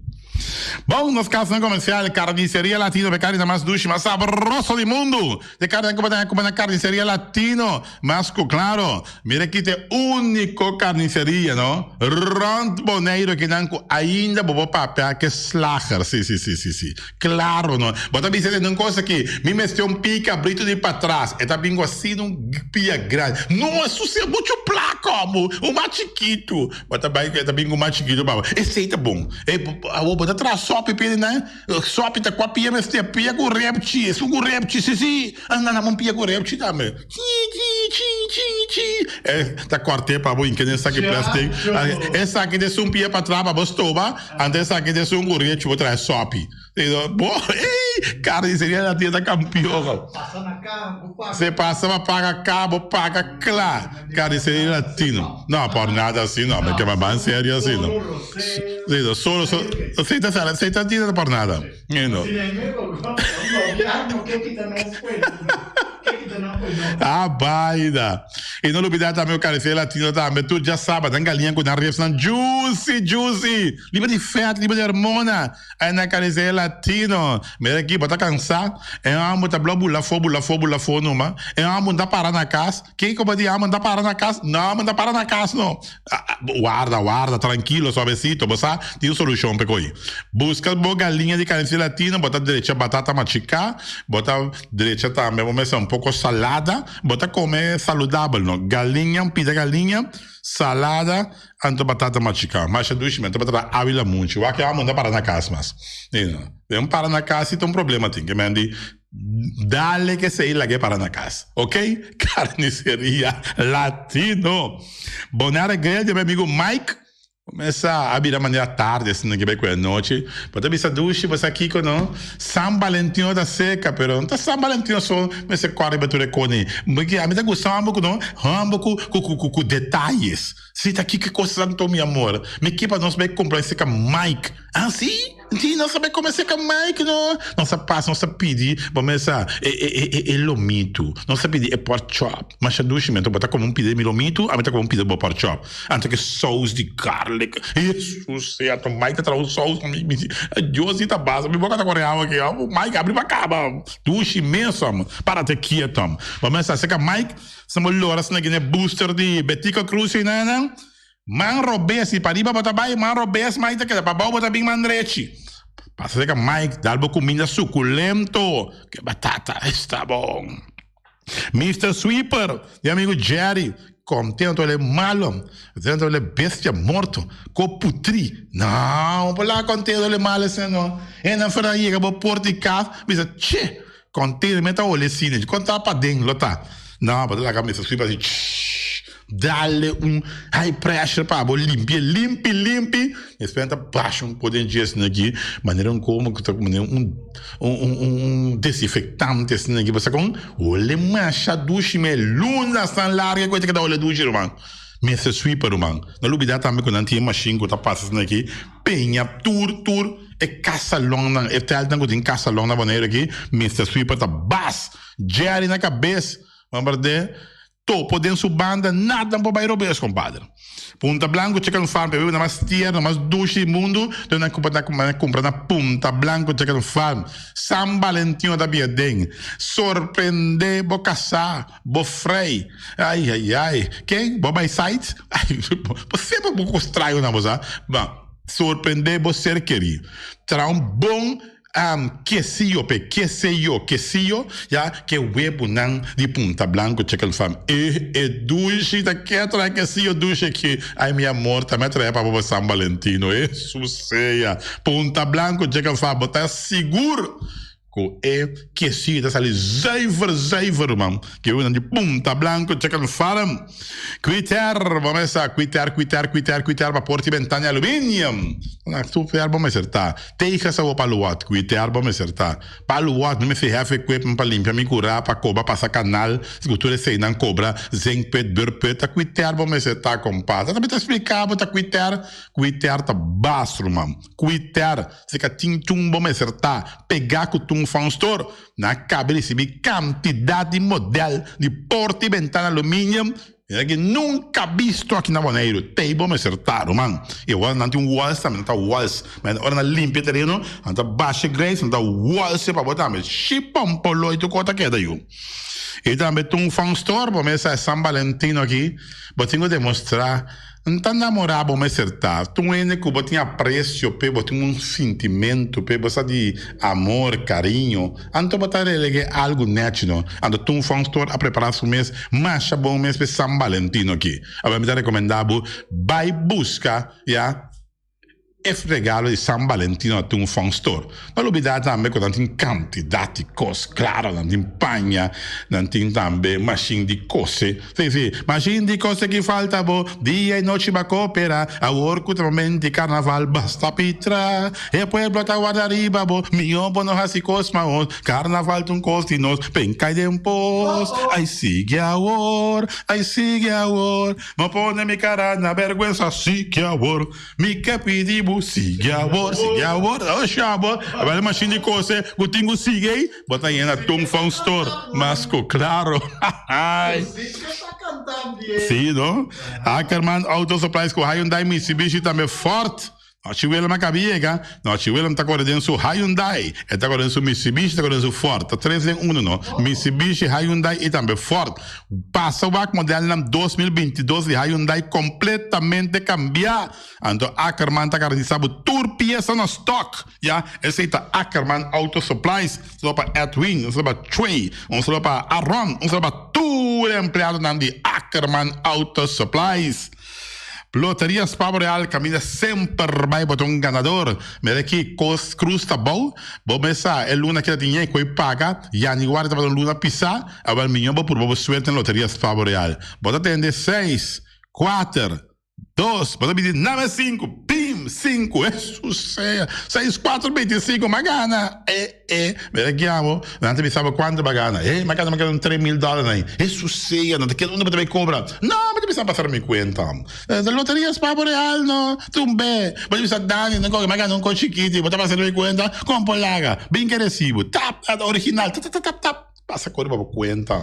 Bon, nos kasnan komersial, Carniceria Latino, pe karni ta mas dushi, mas sabroso di mundu. E karninan ku bo ta kumpra na Carniceria Latino, mas ku klaro. Mira aki ta e úniko karniseria, no? Rònt Boneiru kinan ku ainda bo por papia ku e slager. Sí, sí, sí, sí, sí. Klaro, no? Bo ta bisa den un kos aki, mi mester un pia kabritu di patras. E ta bin ku asina un pia grandi. No, esun si muchu plaka, amo. Un mas chikitu. Bo ta bai, e ta bin ku mas chikitu pa bo. Esei ta bon. E, awor bo ta traha sòpi p'e nan. Sòpi ta kua pia mester? Pia ku repchi. Esun ku repchi, sí, sí. Anda na un pia ku repchi tambe. Chi, chi, chi, chi, chi. E ta kòrt'é pa bo hinka den esaki plastic. Esaki ta esun pia patras pa bo stoba, anto esaki ta esun ku repchi bo traha sòpi. Bo, ey! Carniceria la tienda campeon. Pasa na ka, bo paga. Se pasa pa paga ka, bo paga kla. Carniceria Latino. No, por nada así no, me kema ban serio así no. Sí, no, solo, solo, sí, ta sala, sí, ta tira por nada. You know. Ah, baida. Y no olvida también Carniceria Latino tambe. Tur ya sabe, dan galiña con dan ribs juicy, juicy. Libre di vet, libre di hormona. Ay na Carniceria Latino. Mira aki, bo ta cansá. E homber ta blo bula afó, bula afó, bula afó numa. E homber no ta para na cas. Kiko bo di homber no ta para na cas? No, homber no ta para na cas no. Warda, warda, trankilo, suavecito. Bo sa, tin un solucion p'e ko'i. Busca bo galiña di Carniceria Latino, bo ta drecha batata machiká, bo ta drecha tambe, bo mester un poco salada. Bo ta come saludabel no. Galiña, un pida galiña, salada. Anto batata machiká. Masha dushi men tabata ta awi lamunchi. Wak e amo no ta para na kas mas. Den para na kas si ta un problema tin ke men di dale ke esei lag'e para na kas. Ok? Carniceria Latino. Bonaire Grill di mi amigo Mike. Mesa a bira manera tardi asina ke bai ku e anochi. Bo ta bisa dushi bo sa kiko no. San Valentino ta seca pero no ta San Valentino so mester kòrda riba tur e kos ei. Ami ta gusta homber ku no homber ku ku ku ku detayes. Si ta kiko kos anto mi amor. Mi ke pa nos bai kumpra esei Mike. Ah si? Si nos a bai kome esei Mike no. Nos a pasa nos a pidi bo mesa e e e e lomitu. Nos a pidi e pork chop. Masha dushi mi anto bo ta kome un pida di mi lomitu ami ta kome un pida di bo pork chop. Anto ke sous di garlic. Hesus sea anto Mike ta traha un sous pa mi. Mi di Dios si ta basa mi boka ta kore awa aki. Mike abri pa kaba. Dushi mes om. Parate kieto om. Bo mesa esei Mike. Sa bo lora asina gine booster di Betico Cruz ei nan. Man robes y pariba bo ta bay, man robes Mike ta keda, pabao bo ta bin man drechi. Pasa cerca Mike, dal bo cuminda suculento, ke batata esta bon. Mister Sweeper, di amigo Jerry, contento el e malo, dentro el e bestia morto, ko putri. No, bo la contento el e malo esei no. E nan fera yega bo porta di cas, bisa che, Contene mi ta ole sine con ta paden lo ta no bo ta laga mester sweep asi shhh dale un high pressure pa bo limpie limpi limpi despues ta basha un poco den dje asina aki manera un como cu ta manera un un desinfectante asina aki bo sa con ole masha dushi me luna san larga cu e ta keda ole dushi ruman mester sweep ruman no lubida tambe cu nan tin e machine cu ta pasa asina aki peña tur tur E kasalonnan, e tèltnan ku tin kasalon na Boneiru aki, Mister Sweeper ta bas! Jerry na kabes, bombardé, topo den su banda, nada no por bai robes, kompadre. Punta Blanco Chicken Farm, e bebida mas tierno, mas dushi di mundu, dor nan kumpra nan kumpra na Punta Blanco Chicken Farm. San Valentino ta bia den. Sorprendé bo kasá, bo frei. Ai, ai, ai. Ken? Bo bai site? Ai, bo semper bo ku straño nan bo sa. Bon. Sorprendé bo ser kerí. Traha un bon Um, quesillo pe, quesillo, quesillo, ya, ke webunan di Punta Blanco Chicken Farm. E, e dushi, ta ke trae quesillo dushi aki. Ay, mi amor, ta me trae pa bo San Valentino. Hesus sea. Punta Blanco Chicken Farm, bo ta sigur ku e quesillo ta sali zuiver, zuiver, ruman. Ke webunan di Punta Blanco Chicken Farm. Kwiter, bo mester kwiter, kwiter, kwiter, kwiter pa porta y bentana di aluminium. Na super bo mester ta. Tegen sa bo paluwat, kwiter bo mester ta. Paluwat, mi mester hef equipment pa limpia mi kura, pa koba pasa kanal, si ku tur eseinan kobra, zinkput, beurput, ta kwiter bo mester ta kompa. Ta ta splika bo ta kwiter, kwiter ta bas ruman. Kwiter, si ka tin tun bo mester ta, pega ku tun van store. Nan a kaba di risibi kantidat di modèl di porta i bentana aluminium ku nunka bisto aki na Boneiru. Tei bo mester ta, ruman. I awor nan tin wals tambe, nan ta wals. Ma ora nan limpia e tereno, nan ta basha e greis, nan ta wals e pa bo tambe. Shi pompoloi tur kos ta keda yu. I tambe tun fan store, bo mester sa e San Valentino aki, bo tin ku demostrá. N ta namorá bo mester ta ta un hende ku bo tin apresio p'e, bo tin un sintimentu p'e, bo sa di amor, kariño. Anto bo ta releg'é algu nèchi no. Anto Toon Fonstor a prepará su mes masha bon mes p'e San Valentino aki. Awor mi ta rekomendá bo bai buska ya. E regalo di San Valentino na Tung Fong Store. No lubida tambe ku nan tin kantidat di kos, klaro nan tin paña, nan tin tambe mashin di kose. Si, si, mashin di kose ki falta bo, dia i nochi bo a koperá. Awor ku ta moment di karnaval basta pitra. E pueblo ta warda riba bo, mihó bo no hasi kos maos. Karnaval ta un kos di nos, pen kai den pos. Ai sigui awor, ai sigui awor, no pone mi kara na bèrgwensa, sigui awor. Mi ke pidi bo sigui awor, sigui awor, oh shabo, abel machine di kose ku tin ku sigui ei, bo ta yena Tung Fong Store, mas ku klaro. Sí, no? Ackerman Auto Supplies ku Hyundai, Mitsubishi tambe Ford. Nochi Willem a kabi yega, nochi Willem ta kore den su Hyundai, e ta kore den su Mitsubishi, ta kore den su Ford. Ta tres den uno, no? Mitsubishi, Hyundai i tambe Ford. Pasa wak modelnan 2022 di Hyundai kompletamente kambiá. Anto Ackerman ta garantisa bo tur piesa na stock. Ya, esei ta Ackerman Auto Supplies. Un saludo pa Edwin, un saludo pa Chuey, un saludo pa Aron, un saludo pa tur e empleadonan di Ackerman Auto Supplies. Loteria Spa Boreal caminda semper bay bo ta un ganador. Mira aki cos cruz ta bou. Bo mes sa e luna keda tin ñe cu e paga. Januari tabata un luna pisa. Awel miño bo purba bo suerte na Loteria Spa Boreal. Bo ta tende seis, cuater, dos, bo ta bidi name cinco, pim, cinco, Hesus sea, seis, cuater, beinticinco, m'a gana, e. E mira kiamo, nan ta bisa bo kuantu bo a gana. E, mi a gana mi a gana un tres mil dòler nan. Hesus sea, nan ta keda unda bo ta bai kobra? No, mi ta bisa pasar mi kuenta. Ta loteria Spabo Real no, tumbe. Bo ta bisa Dani, nan koke mi a gana un kos chikiti, bo ta pasar mi kuenta? Kon por laga? Bin ke resibo. Tap, original, tap tap tap tap. Pasa kore pa bo kuenta.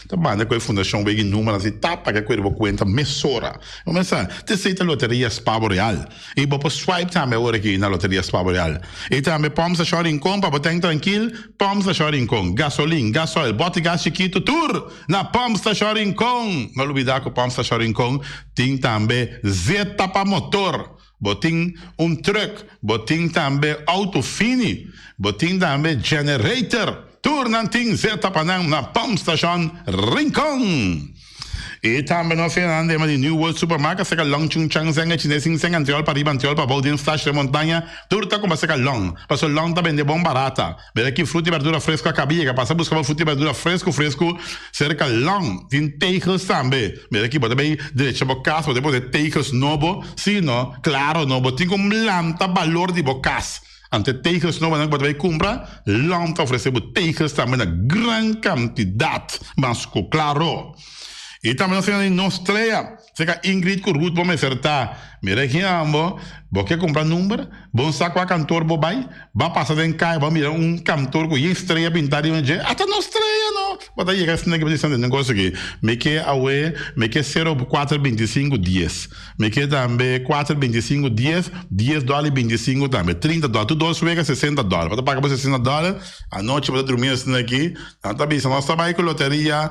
Ta manda ku e fundashon wega e numero asi tap pa ke kore bo kuenta mesora. Bo mester sa, t'esei ta Loteria Spabo Real. I bo por swipe tambe awor aki na Loteria Spabo Real. I tambe Pòmp Stashon Rincon pa bo tèn trankil, Pòmp Stashon Rincon, gasolin, gasoil, bòti gas chikitu tur na Pòmp Stashon Rincon. No lubidá ku Pòmp Stashon Rincon tin tambe zeta pa motor. Bo tin un truck, bo tin tambe auto fini, bo tin tambe generator. Tur nan tin zeta pa nan na Pumpstation Rincon. I tambe nos hende nan dema di New World Supermarket seka Long Chung Chang Zeng e Chines Sing Seng Antriol pa riba Antriol pa bou den Stash den Montaña tur ta kumpra seka Long paso Long ta bende bon barata. Mira ki fruta i berdura fresku a kabi yega pasa buska bo fruta i berdura fresku fresku serka Long. Tin tegels tambe. Mira ki bo ta bay drecha bo kas bo ta pone tegels nobo si no klaro no bo tin ku lanta balor di bo kas. Ante tegels nobonan ku bo ta bai kumpra, Lom ta ofresé bo tegels tambe na gran kantidat, mas ku klaro. I tambe nos tin nos strea, serka Ingrid ku Ruth bo mester ta. Mira aki ambo, bo ke kumpra number, bo no sa kua kantor bo bai, bo a pasa den kaya bo a mira un kantor ku yen strea pintá riba dje, ata nos strea no! Bo ta yega esnan ki bo ta disa, negocio aki, mi ke awe, mi ke sero kuater bintisinku dies. Mi ke tambe kuater bintisinku dies, dies dòler i bintisinku tambe, trinta dòler. Tur dos wega sesenta dòler. Bo ta paga bo sesenta dòler, anochi bo ta drumi asina aki. Nan ta bisa nos ta bai ku loteria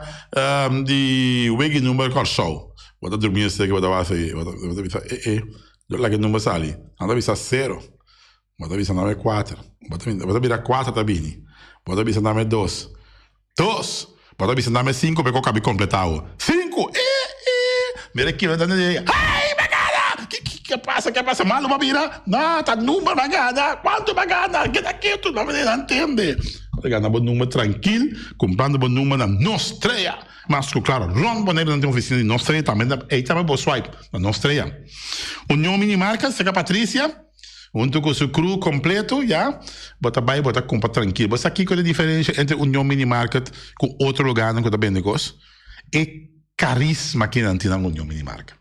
di wega i number Kòrsou. Bo ta drumi asina aki, bo ta wak asina, bo ta bisa e e, laga e number sali. Nan ta bisa sero. Bo ta bisa name kuater. Bo ta bo ta bira kuater ta bini. Bo ta bisa name dos. Dos! Bo ta bisa name sinku p'e ku kabi kompletá awo. Sinku! E e! Mira kilo ta di Ai! M'a gana! Ki ki ke pasa ke pasa? Malu b'a bira? No, ta number b'a gana! Kuantu b'a gana? Keda ketu! No mester nan tende. Bo ta gana bo number trankil, kumprando bo number na Nostrea. Mas ku klaro, rònt Boneiru nan tin ofisina di Nostrea tambe. Ei tambe bo swipe na Nostrea. Union Minimarket, serka Patricia. Huntu ku su crew kompleto, ya, bo ta bai bo ta kumpra trankil. Bo sa kiko ta e diferensha entre Union Mini Market ku otro lugarnan ku ta bende kos? E karisma ki nan tin na Union Mini Market.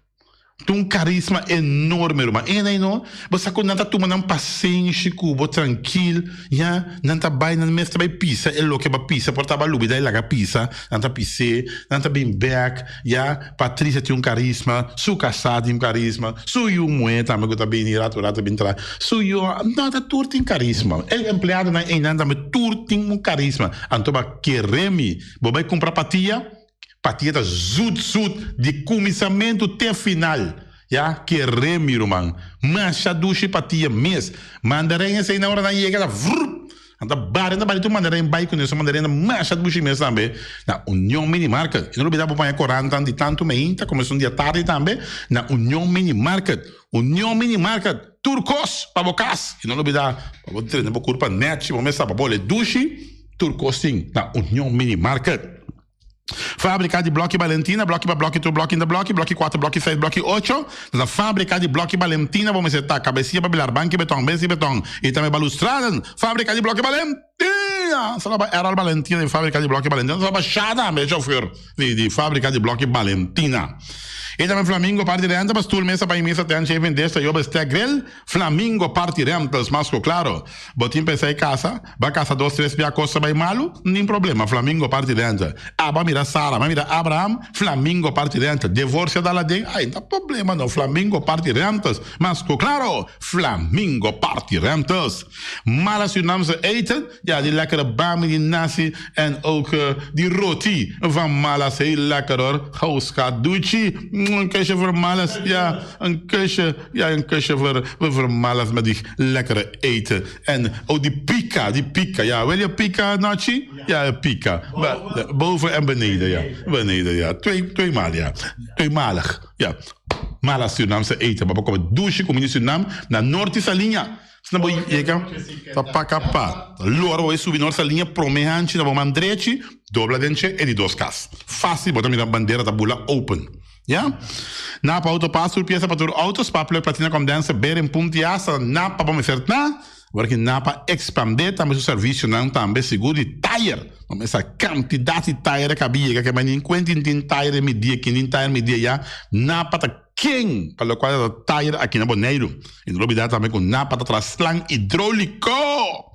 Tin un karisma enorme, ruman. E nan no, bo sa ku nan ta tuma nan pasenshi ku bo trankil, ya, nan ta bai, nan mes ta bai pisa e loke bo a pisa, por ta bo a lubida e laga pisa, nan ta pis'é, nan ta bin bèk, ya. Patricia tin un karisma, su kasá tin un karisma, su yu muhé tambe ku ta bini ratu ratu bin traha, su yu no ta tur tin karisma. E empleadonan einan tambe tur tin un karisma. Anto ba kere mi, bo bai kumpra patia, patia ta zut zut di kuminsamentu te final. Ya, kere mi ruman. Masha dushi patia mes. Mandarin esei nan ora nan yega ta vrup. Nan ta bari, nan ta bari tur mandarin bai kuné. Su mandarin ta masha dushi mes tambe. Na Union Mini Market. I no lubida bo paña korantan di tantu meinta komo esun di atardi tambe na Union Mini Market. Union Mini Market, tur kos pa bo kas. I no lubida pa bo trene bo kurpa nèchi, bo mesa pa bo le dushi. Tur kos tin na Union Mini Market. Fábrika di Blòki Balentina, blòki pa blòki tur blòki inda blòki, blòki kuater, blòki seis, blòki ocho. Na fábrika di Blòki Balentina bo mester ta kabesia pa bilar, banki beton, bens di beton i tambe balustraden. Fábrika di Blòki Balentina! Sa laba Errol Balentina di fábrika di Blòki Balentina. Sa laba Sha tambe, e chauffeur di fábrika di Blòki Balentina. I tambe Flamingo parti renta pa stul, mesa, baño, mesa, tent, chef, indestra, yoba, stek, grill. Flamingo Party Rentals, mas ku klaro, bo tin pensa e kasa, ba kasa dos tres bia kos ta bai malu, nin problema, Flamingo Party Rental. Aba mira Sara, ba mira Abraham, Flamingo Party Rental. Divorcio dal aden, ay no ta problema no, Flamingo Party Rentals, mas ku klaro, Flamingo Party Rentals. Mala Surinaamse eten, ja die lekkere bami, die nasi en ook die roti van Malas, heel lekker hoor. Gauska duchi, een kusje voor Malas, ja, een kusje. Ja, een kusje voor voor Malas met die lekkere eten. En oh, die pika, die pika. Ja, wil je pika, Nachi? Ja, pika. Boven en beneden, ja. Beneden, ja. Twee, tweemaal, ja. Tweemalig, ja. Malas Surinaamse eten. Maar we komen douchen, kom in Suriname, naar Noord Saliña. Asina bo yega ta paka pa lora bo e subi Noord Saliña prome hanchi na bo man drechi, dobla den che e di dos kas. Fácil, bo ta mira bandera ta bula open. Ya. Napa Auto Parts tur piesa pa tur auto, spark plug, platina, condenser, bearing, pump di asa, Napa bo mester ta. Awor ki Napa expande tambe su servicionan tambe sigur di tayer. Bo mester sa cantidad di tayer a kabi yega ke manin kuentin tin tayer e mi dia kin tin tayer mi dia ya. Napa ta ken pa lokual ta tayer aki na Boneiru. I no lubida tambe ku Napa ta traha slang hidroliko.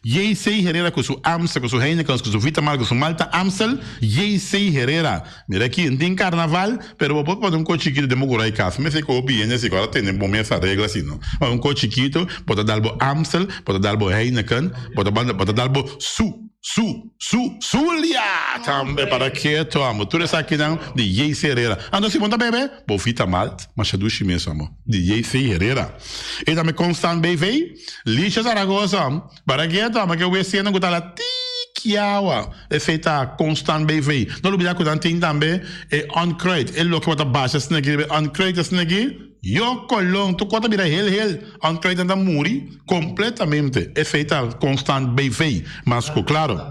JC Herrera ku su Amstel, ku su Heinekens, ku su Vitamalt, ku su Malta Amstel, JC Herrera. Mira aki, N tin karnaval, pero bo por pone un kos chikitu den bo kura di kas. Mester ku hopi hende si ku ora tene bo mes aregla si no. Un kos chikitu, bo ta dal bo Amstel, bo ta dal bo Heineken, bo ta bo ta dal bo su, su, su, Zulia tambe para keto amo. Tur esakinan di JC Herrera. Anto si bo no ta bebe, bo Vitamalt, masha dushi mes amo, di JC Herrera. E tambe Constant BV. Licia Zaragoza, Para keto, amo ke wc nan ku ta la tiki awa. Esei ta Constant BV. No lubida ku nan tin tambe e onkruid, e loke bo ta basha asina aki riba e onkruid asina aki, yo kolon, tur kos ta bira hel hel. Onkruid nan ta muri kompletamente. Esei ta Constant BV. Mas ku klaro,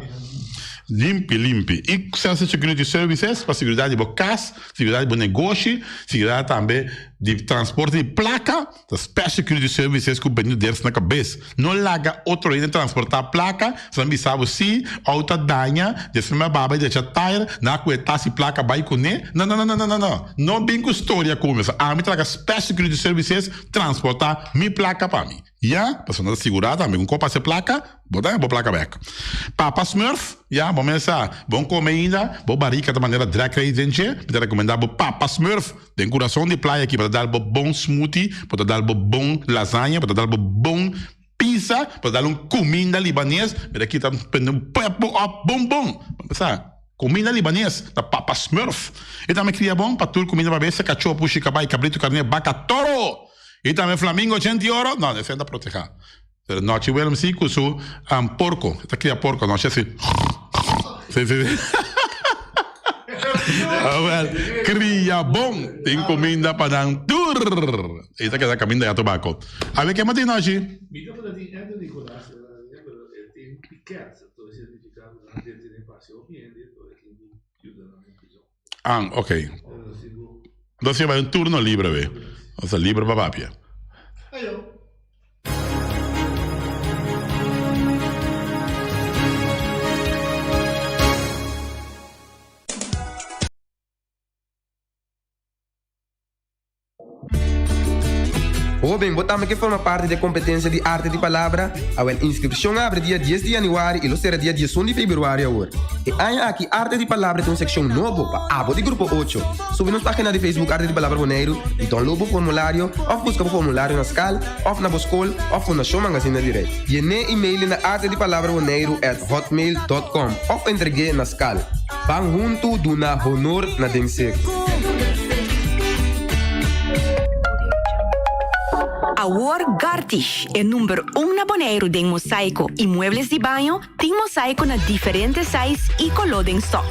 limpi limpi. I Celsius Security Services pa seguridat di bo kas, seguridat di bo negoshi, seguridat tambe di transporte di plaka. Ta Special Security Services ku bende ders na kabes. No laga otro hende transportá plaka, si nan bisa bo si, outo a daña, despues mi a baba i decha tayer, nan a kohe tas i plaka bai kuné. No, no, no, no, no, no, no. No bin ku storia ku mi. Ami ta laga Special Security Services transportá mi plaka pa mi. Ya, pasobra nan ta sigurá tambe ku un kos pasa e plaka, Bo ta bo plaka bek. Papa Smurf, ya, bo mes sa, bon kome ainda, bo barika ta manera drag race den dje, mi ta rekomendá bo Papa Smurf den kurason di playa aki, bo ta dal bo bon smoothie, bo ta dal bo bon lasaña, bo ta dal bo bon pizza, bo ta dal un kuminda libanes, mi ta kita prende un pep bo op bon bon. Bo mes sa, kuminda libanes ta Papa Smurf. E tambe kria bon pa tur kuminda pa bestia, kachó, pushi, kabai, kabritu, karné, baka, toro! E tambe flamingo, chenti oro, no, esei ta protehá. Pero Nochi Willem sí ku su um, porko. E ta kria porko, Nochi así. Sí, sí, sí. Ah, wel, kria bon. Tin kuminda pa nan tur. E ta keda kaminda ya tobako. A ver, ke mas tin Nochi? Mi tabata tin Anthony Nicolas, pero e tin piket, entonces significa ku nan detene parse hopi hende, pero e tin ku yuda nan den prizon. Ah, ok. Entonces bai un turno libre be. Osea libre pa papia. Hoben, bo tambe ke forma parti di e kompetensia di Arte di Palabra? Awel, inskripshon a abri dia dies di yanüari i lo sera dia diesun di febrüari awor. E aña aki Arte di Palabra ta un sekshon nobo pa abo di grupo ocho. Subi nos página di Facebook Arte di Palabra Boneiru i download bo formulario òf buska bo formulario na skal òf na bo skol òf Fundashon Mangazina di Rei. Yen'é i mail'é na artedipalabraboneiru at hotmail dot com òf entreg'é na skal. Ban huntu duna honor na den seku. Awor Gartish, e number un na Boneiru den mosaiko i muebles di baño, tin mosaiko na diferente size i koló den stok.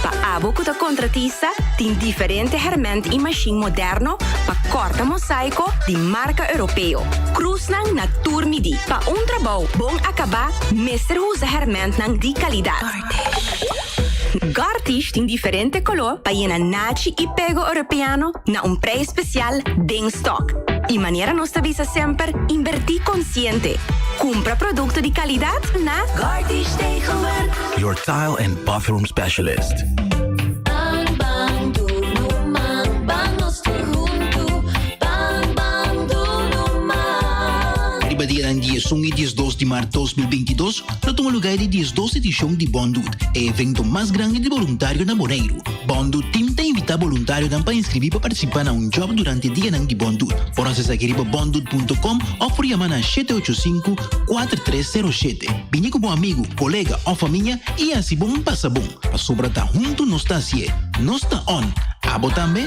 Pa abo ku ta kontratista, tin diferente hèrmènt i mashin moderno pa kòrta mosaiko di marka europeo. Krusnan na tur midí. Pa un trabou bon akabá, mester usa hèrmèntnan di kalidat. Gartish tin diferente koló pa yena nachi i pego europeano na un prijs spesial den stok. I manera nos ta bisa semper, inbertí konsiente. Kumpra produkto di kalidat na Gartish Tegelwerk. Your tile and bathroom specialist. Ban ban dunu man, ban nos tur huntu, ban ban dunu man. Riba dianan diesun i diesdos di mart 2022 lo tuma lugá e di diesdos edishon di Bondud, e evento mas grandi di boluntario na Boneiru. Bondud Team ta invitá boluntarionan pa inskribí pa partisipá na un djòb durante dianan di Bondud. Por hasi esaki riba bondud.com òf por yama na 785 4307. Bini ku bo amigu, kolega òf famia i hasi bon pasa bon, pasobra ta huntu nos ta hasié. Nos ta on! Abo tambe?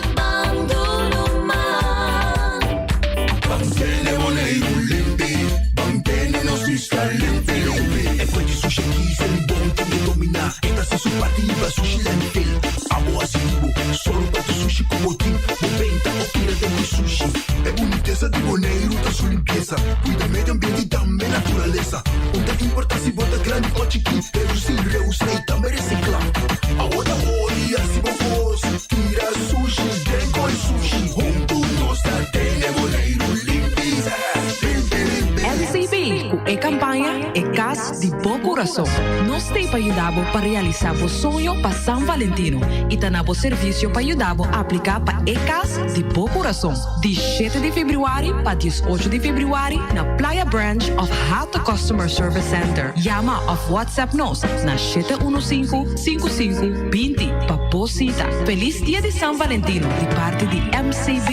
MCB ku e kampaña E Kas di Bo Kurason. Nos t'ei pa yuda bo pa realisá bo soño pa San Valentino i ta na bo servisio pa yuda bo apliká pa e kas di bo kurason. Di shete di febrüari pa diesocho di febrüari na Playa Branch òf Hato Customer Service Center. Yama òf WhatsApp nos na 715 55 20 pa bo sita. Felis Dia di San Valentino di parti di MCB.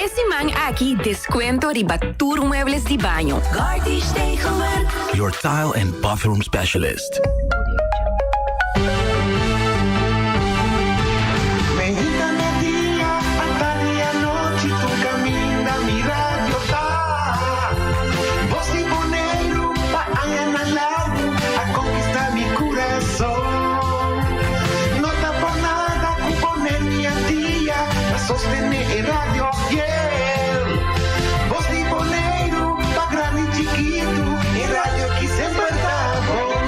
E siman aki descuento riba tur muebles di baño. Gartish Tegelwerk. Your tile and bathroom specialist. Meinta media, atardi anochi, tur caminda mi radio ta. Bos di Boneiru pa añanan largu a conquista mi curason. No ta por nada cu pone mi al dia pa sostene e radio fiel. Bos di Boneiru pa grandi chikitu, e radio ki semper ta bon.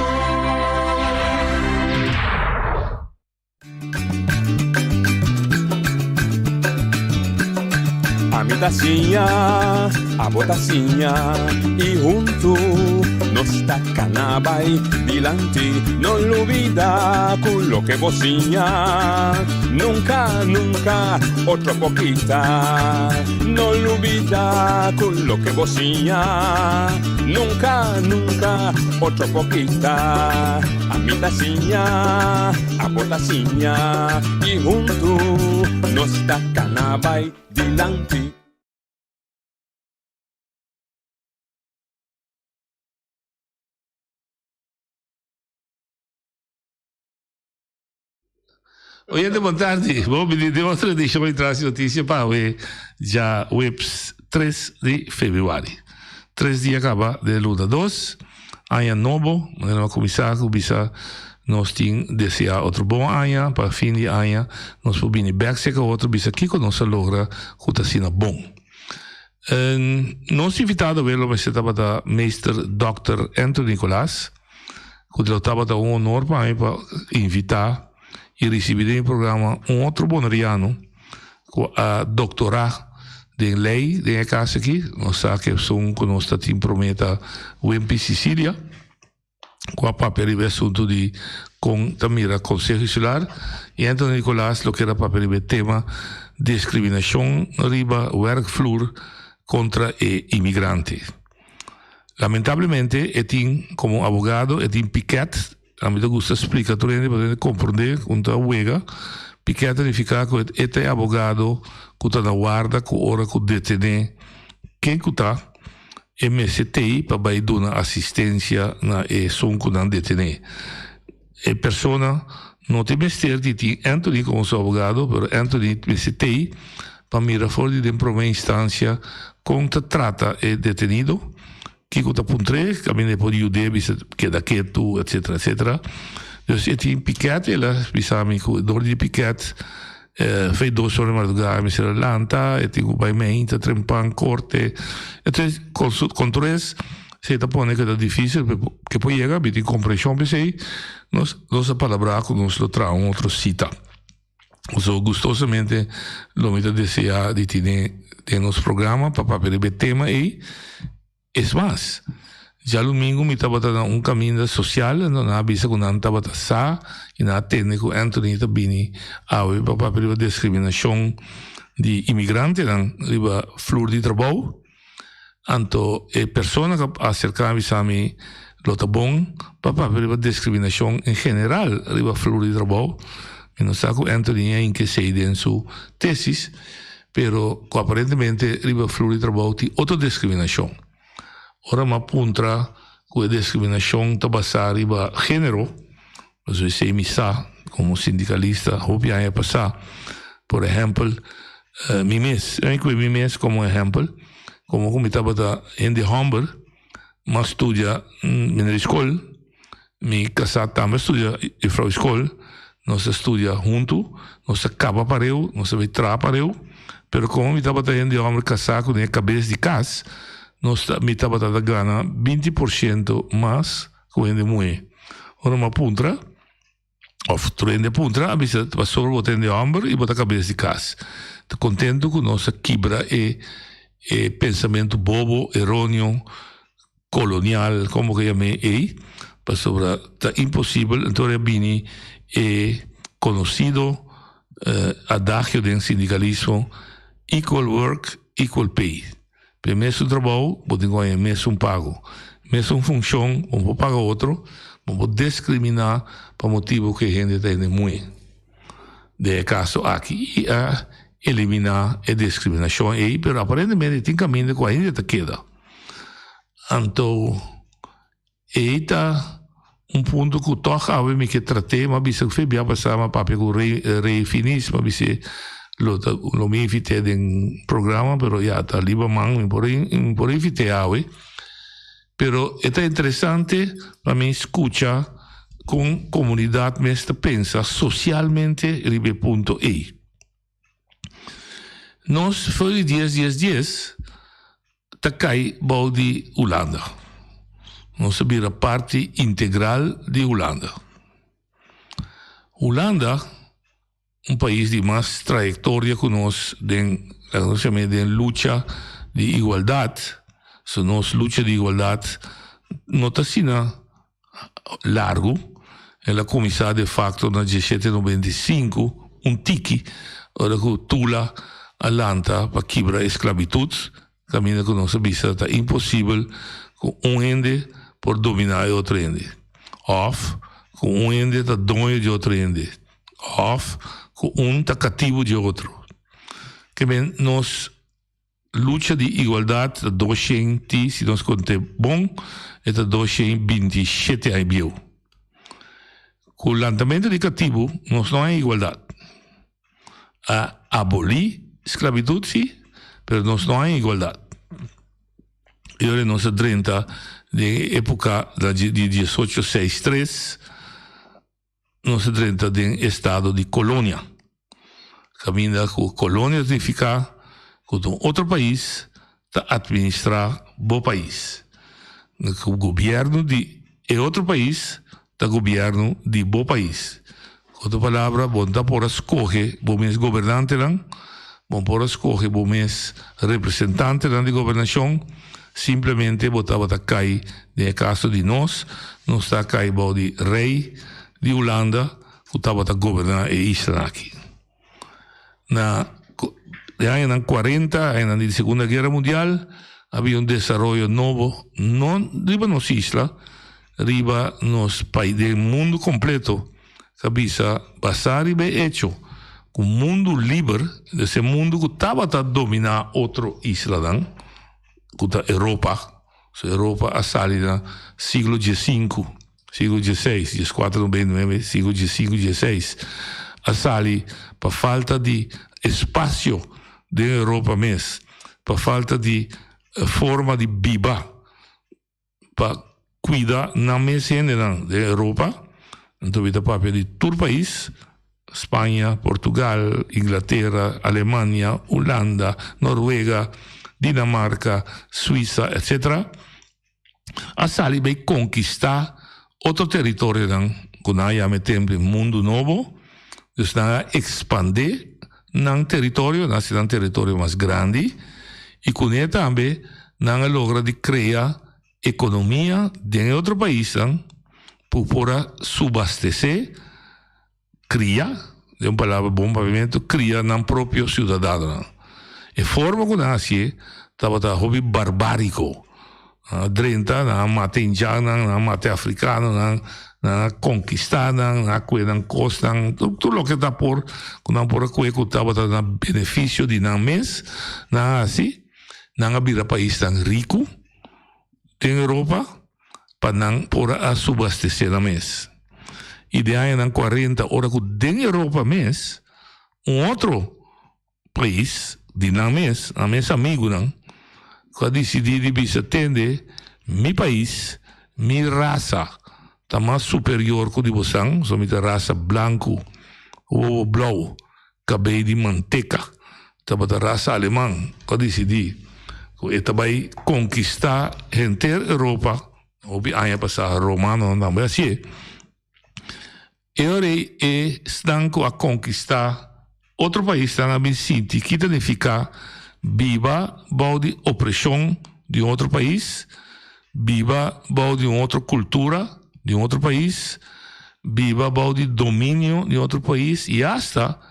Ami ta siña, abo ta siña i huntu nos ta kana bai dilanti. No lubida ku loke bo siña nunka, nunka otro por kita. No lubida ku loke bo siña nunka, nunka otro por kita. Ami ta siña, abo ta siña i huntu nos ta kana bai dilanti. Oyente bon tardi, bon bini den otro edicion di Tras di Noticia pa awe djaweps tres di februari. Tres dia kaba den luna dos, aña nobo, manera mi a kuminsá ku bisa nos tin deseá otro bon aña pa fin di aña nos por bini bèk serka otro bisa kiko nos a logra ku ta asina bon. Nos invitado awe lo mester tabata Meester Dòkter Anthony Nicolaas ku lo tabata un honor pa mi pa invitá i risibí den e programa un otro boneriano ku a doktorá den lei den e kas aki. Nos sa ku esun ku nos ta tin promé ta Wimpy Cicilia ku a papia riba e asuntu di kon ta mira Konseho Insular i Anthony Nicolaas lo kier a papia riba e tema diskriminashon riba wèrkvloer kontra e imigrante. Lamentablemente e tin komo abogado e tin pikèt. Ami ta gusta splika tur hende pa hende komprondé ku ta wega. Piket ta nifiká ku e ta e abogado ku ta na warda ku ora ku detené ken ku ta, e mester t'ei pa bai duna asistensia na esun ku nan detené. E persona no tin mester di tin Anthony komo su abogado, pero Anthony mester t'ei pa mira for di den promé instansia kon ta trata e detenido. Kiko ta puntr'é, kaminda e por yud'é bisa keda ketu, etcetera, etcetera. Dus e tin piket, el a bisa mi ku dor di piket fe dos ora di mardugá mi mester a lanta, e tin ku bai meinta trempan korte. Entonces kon tur es esei ta pone ku ta difisil ke por yega, mi tin komprenshon p'esei, nos nos a palabrá ku nos lo traha un otro sita. So gustosamente lo mi ta desea di tine den nos programa pa papia riba e tema ei. Es mas, djalumingu mi tabata na un kaminda sosial anto nan a bisa ku nan tabata sa i nan a tende ku Anthony ta bini awe pa papia riba diskriminashon di imigrantenan riba flur di trabou. Anto e persona ku a aserká mi bisa mi lo ta bon pa papia riba diskriminashon en general riba flur di trabou. Mi no sa ku Anthony a hinka esei den su tesis, pero ku aparentemente riba flur di trabou tin otro diskriminashon. Ora mi a puntra ku e diskriminashon ta basá riba género, pasobra esei mi sa komo sindikalista hopi aña pasá. Por ehèmpel, mi mes, mi kohe mi mes komo ehèmpel, komo ku mi tabata hende hòmber, mi a studia minder di skol, mi kasá tambe a studia jufrou skol, nos a studia huntu, nos a kaba pareu, nos a bai traha pareu, pero komo mi tabata hende hòmber kasá ku den e kabes di kas, nos ta mi tabata ta gana binti por siento mas ku hende muhé. Ora mi a puntra, òf tur hende a puntra, a bisa pasobra bo ta hende hòmber i bo ta kabes di kas. Ta kontentu ku nos a kibra e e pensamentu bobo, eróneo, kolonial, komo ke yam'é ei, pasobra ta imposibel. Anto a bini e konosido adagio den sindikalismo, equal work, equal pay. P'e mesun trabou bo tin ku haña e mesun pago. Mesun funshon bo no por paga otro, bo no por diskriminá pa motibu ku e hende ta hende muhé. Den e kaso aki i a eliminá e diskriminashon ei, pero aparentemente tin kaminda ku ainda ta keda. Anto. Ei ta un punto ku tòg awe mi ke trat'é, m'a bisa ku fe bia pasá m'a papia ku Rey Rey Finis, m'a bis'é lo ta lo mi invit'é den programa, pero ya ta liba man mi por mi por invit'é awe. Pero e ta interesante pa mi skucha kon komunidat mes ta pensa sosialmente riba e punto ei. Nos for di dies dies dies ta kai bou di Hulanda. Nos a bira parti integral di Hulanda. Hulanda, un pais di mas trayektoria ku nos den, laga nos yam'é den lucha di igualdat, so nos lucha di igualdat no ta asina largu. El a kuminsá de fakto na diesshete nobenta i sinku, un tiki, ora ku Tula a lanta pa kibra e sklabitut, kaminda ku nos a bisa ta imposibel ku un hende por dominá e otro hende, òf ku un hende ta doño di otro hende, òf ku un ta katibu di otro. Ke men nos. Lucha di igualdat ta doshen ti, si nos konte bon, e ta doshen 27 aña bieu. Ku lantamentu di katibu nos no haña igualdat. A abolí sklabitut si, pero nos no haña igualdat. I ora nos a drenta den e époka di diesocho seis tres, nos a drenta den estado di kolonia. Kaminda ku kolonia ta nifiká ku ta un otro pais ta atministrá bo pais. Ku gobièrnu di e otro pais ta gobièrnu di bo pais. Ku otro palabra, bo no ta por a skohe bo mes gobernantenan, bo no por a skohe bo mes representantenan di gobernashon, simplemente bo tabata kai, den e kaso di nos, nos ta kai bou di rei di Hulanda ku tabata goberná e islanan aki. Na e añanan kuarenta, añanan di Segunda Guera Mundial, habia un desaroyo nobo, no riba nos isla, riba nos pais, den mundu kompleto, ta bisa basá riba e echo ku mundu liber, es e mundu ku tabata dominá otro islanan, ku ta Europa, so Europa a sali na siglo diesinku. Siglo dieseis, dieskuater nobenta i nuebe, siglo diesinku, dieseis, a sali pa falta di espasio den Europa mes, pa falta di forma di biba pa kuida nan mes hendenan den Europa. Anto mi ta papia di tur pais, Spaña, Portugal, Inglatera, Alemania, Hulanda, Norwega, Dinamarka, Suisa, etcetera. a sali bay konkistá otro teritorionan ku nan a yama e tempu di Mundu Nobo. Dus nan a ekspandé nan teritorio, nan a hasi nan teritorio mas grandi i kuné tambe nan a logra di krea ekonomia den e otro paisnan ku por a subastesé, kria, den un palabra bon papiamentu, kria nan propio siudadanonan. E forma ku nan a hasié tabata hopi barbáriko. Nan a drenta, nan a mata indiannan, nan a mata e afrikanonan, nan a konkistá nan, nan a kue nan kosnan, tur loke ta por ku nan por a kue ku tabata na benefisio di nan mes, nan a hasi. Nan a bira paisnan riku den Europa. pa nan por a subastesé nan mes. I den añanan kuarenta ora ku den Europa mes un otro pais di nan mes, nan mes amigunan, ku a disidí di bisa tende mi pais, mi rasa ta mas superior ku di bosan, pasobra mi ta rasa blanku, wowo blou. Kabei di manteka. Tabata rasa aleman ku a disidí ku e ta bai konkistá henter Europa. Hopi aña pasá romanonan tambe a hasié. E ora ei esnan ku a konkistá otro paisnan a bin sinti ki ta nifiká biba bou di opreshon di un otro pais, biba bou di un otro kultura di un otro pais, biba bou di dominio di un otro pais i asta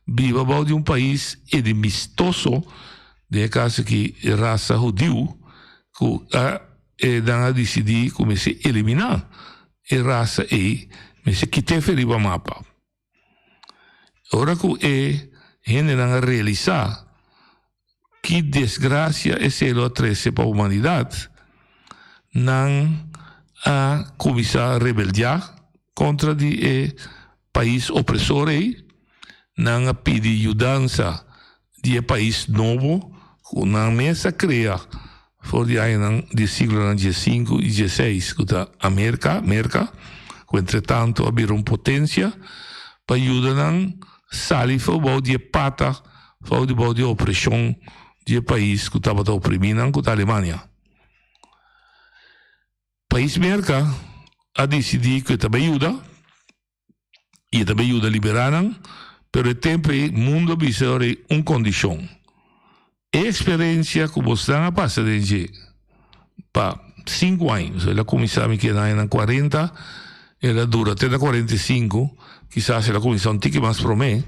biba bou di un pais enemistoso, den e kaso aki e rasa hudiu, ku a e nan a disidí ku mester eliminá e rasa ei, mester kit'é for riba mapa. Ora ku e hendenan a realisá ki desgrasia esei lo a trese pa humanidat, nan a kuminsá rebeldiá kontra di e pais opresor ei, nan a pidi yudansa di e pais nobo ku nan mes a krea for di añanan di siglonan diesinku i dieseis, ku ta Amerka, Merka, ku entretantu a bira un potensia, pa yuda nan sali for bou di e pata, for di bou di e opreshon di e pais ku tabata oprimí nan, ku ta Alemania. Pais Merka a disidí ku e ta bai yuda. i e ta bay yuda liberá nan, pero e tempu ei mundu a bisa ora ei un kondishon. E eksperensia ku bosnan a pasa den dje pa sinku aña, so el a kuminsá mi keda añanan kuarenta, el a dura te na kuarenta i sinku, kisas el a kuminsá un tiki mas promé,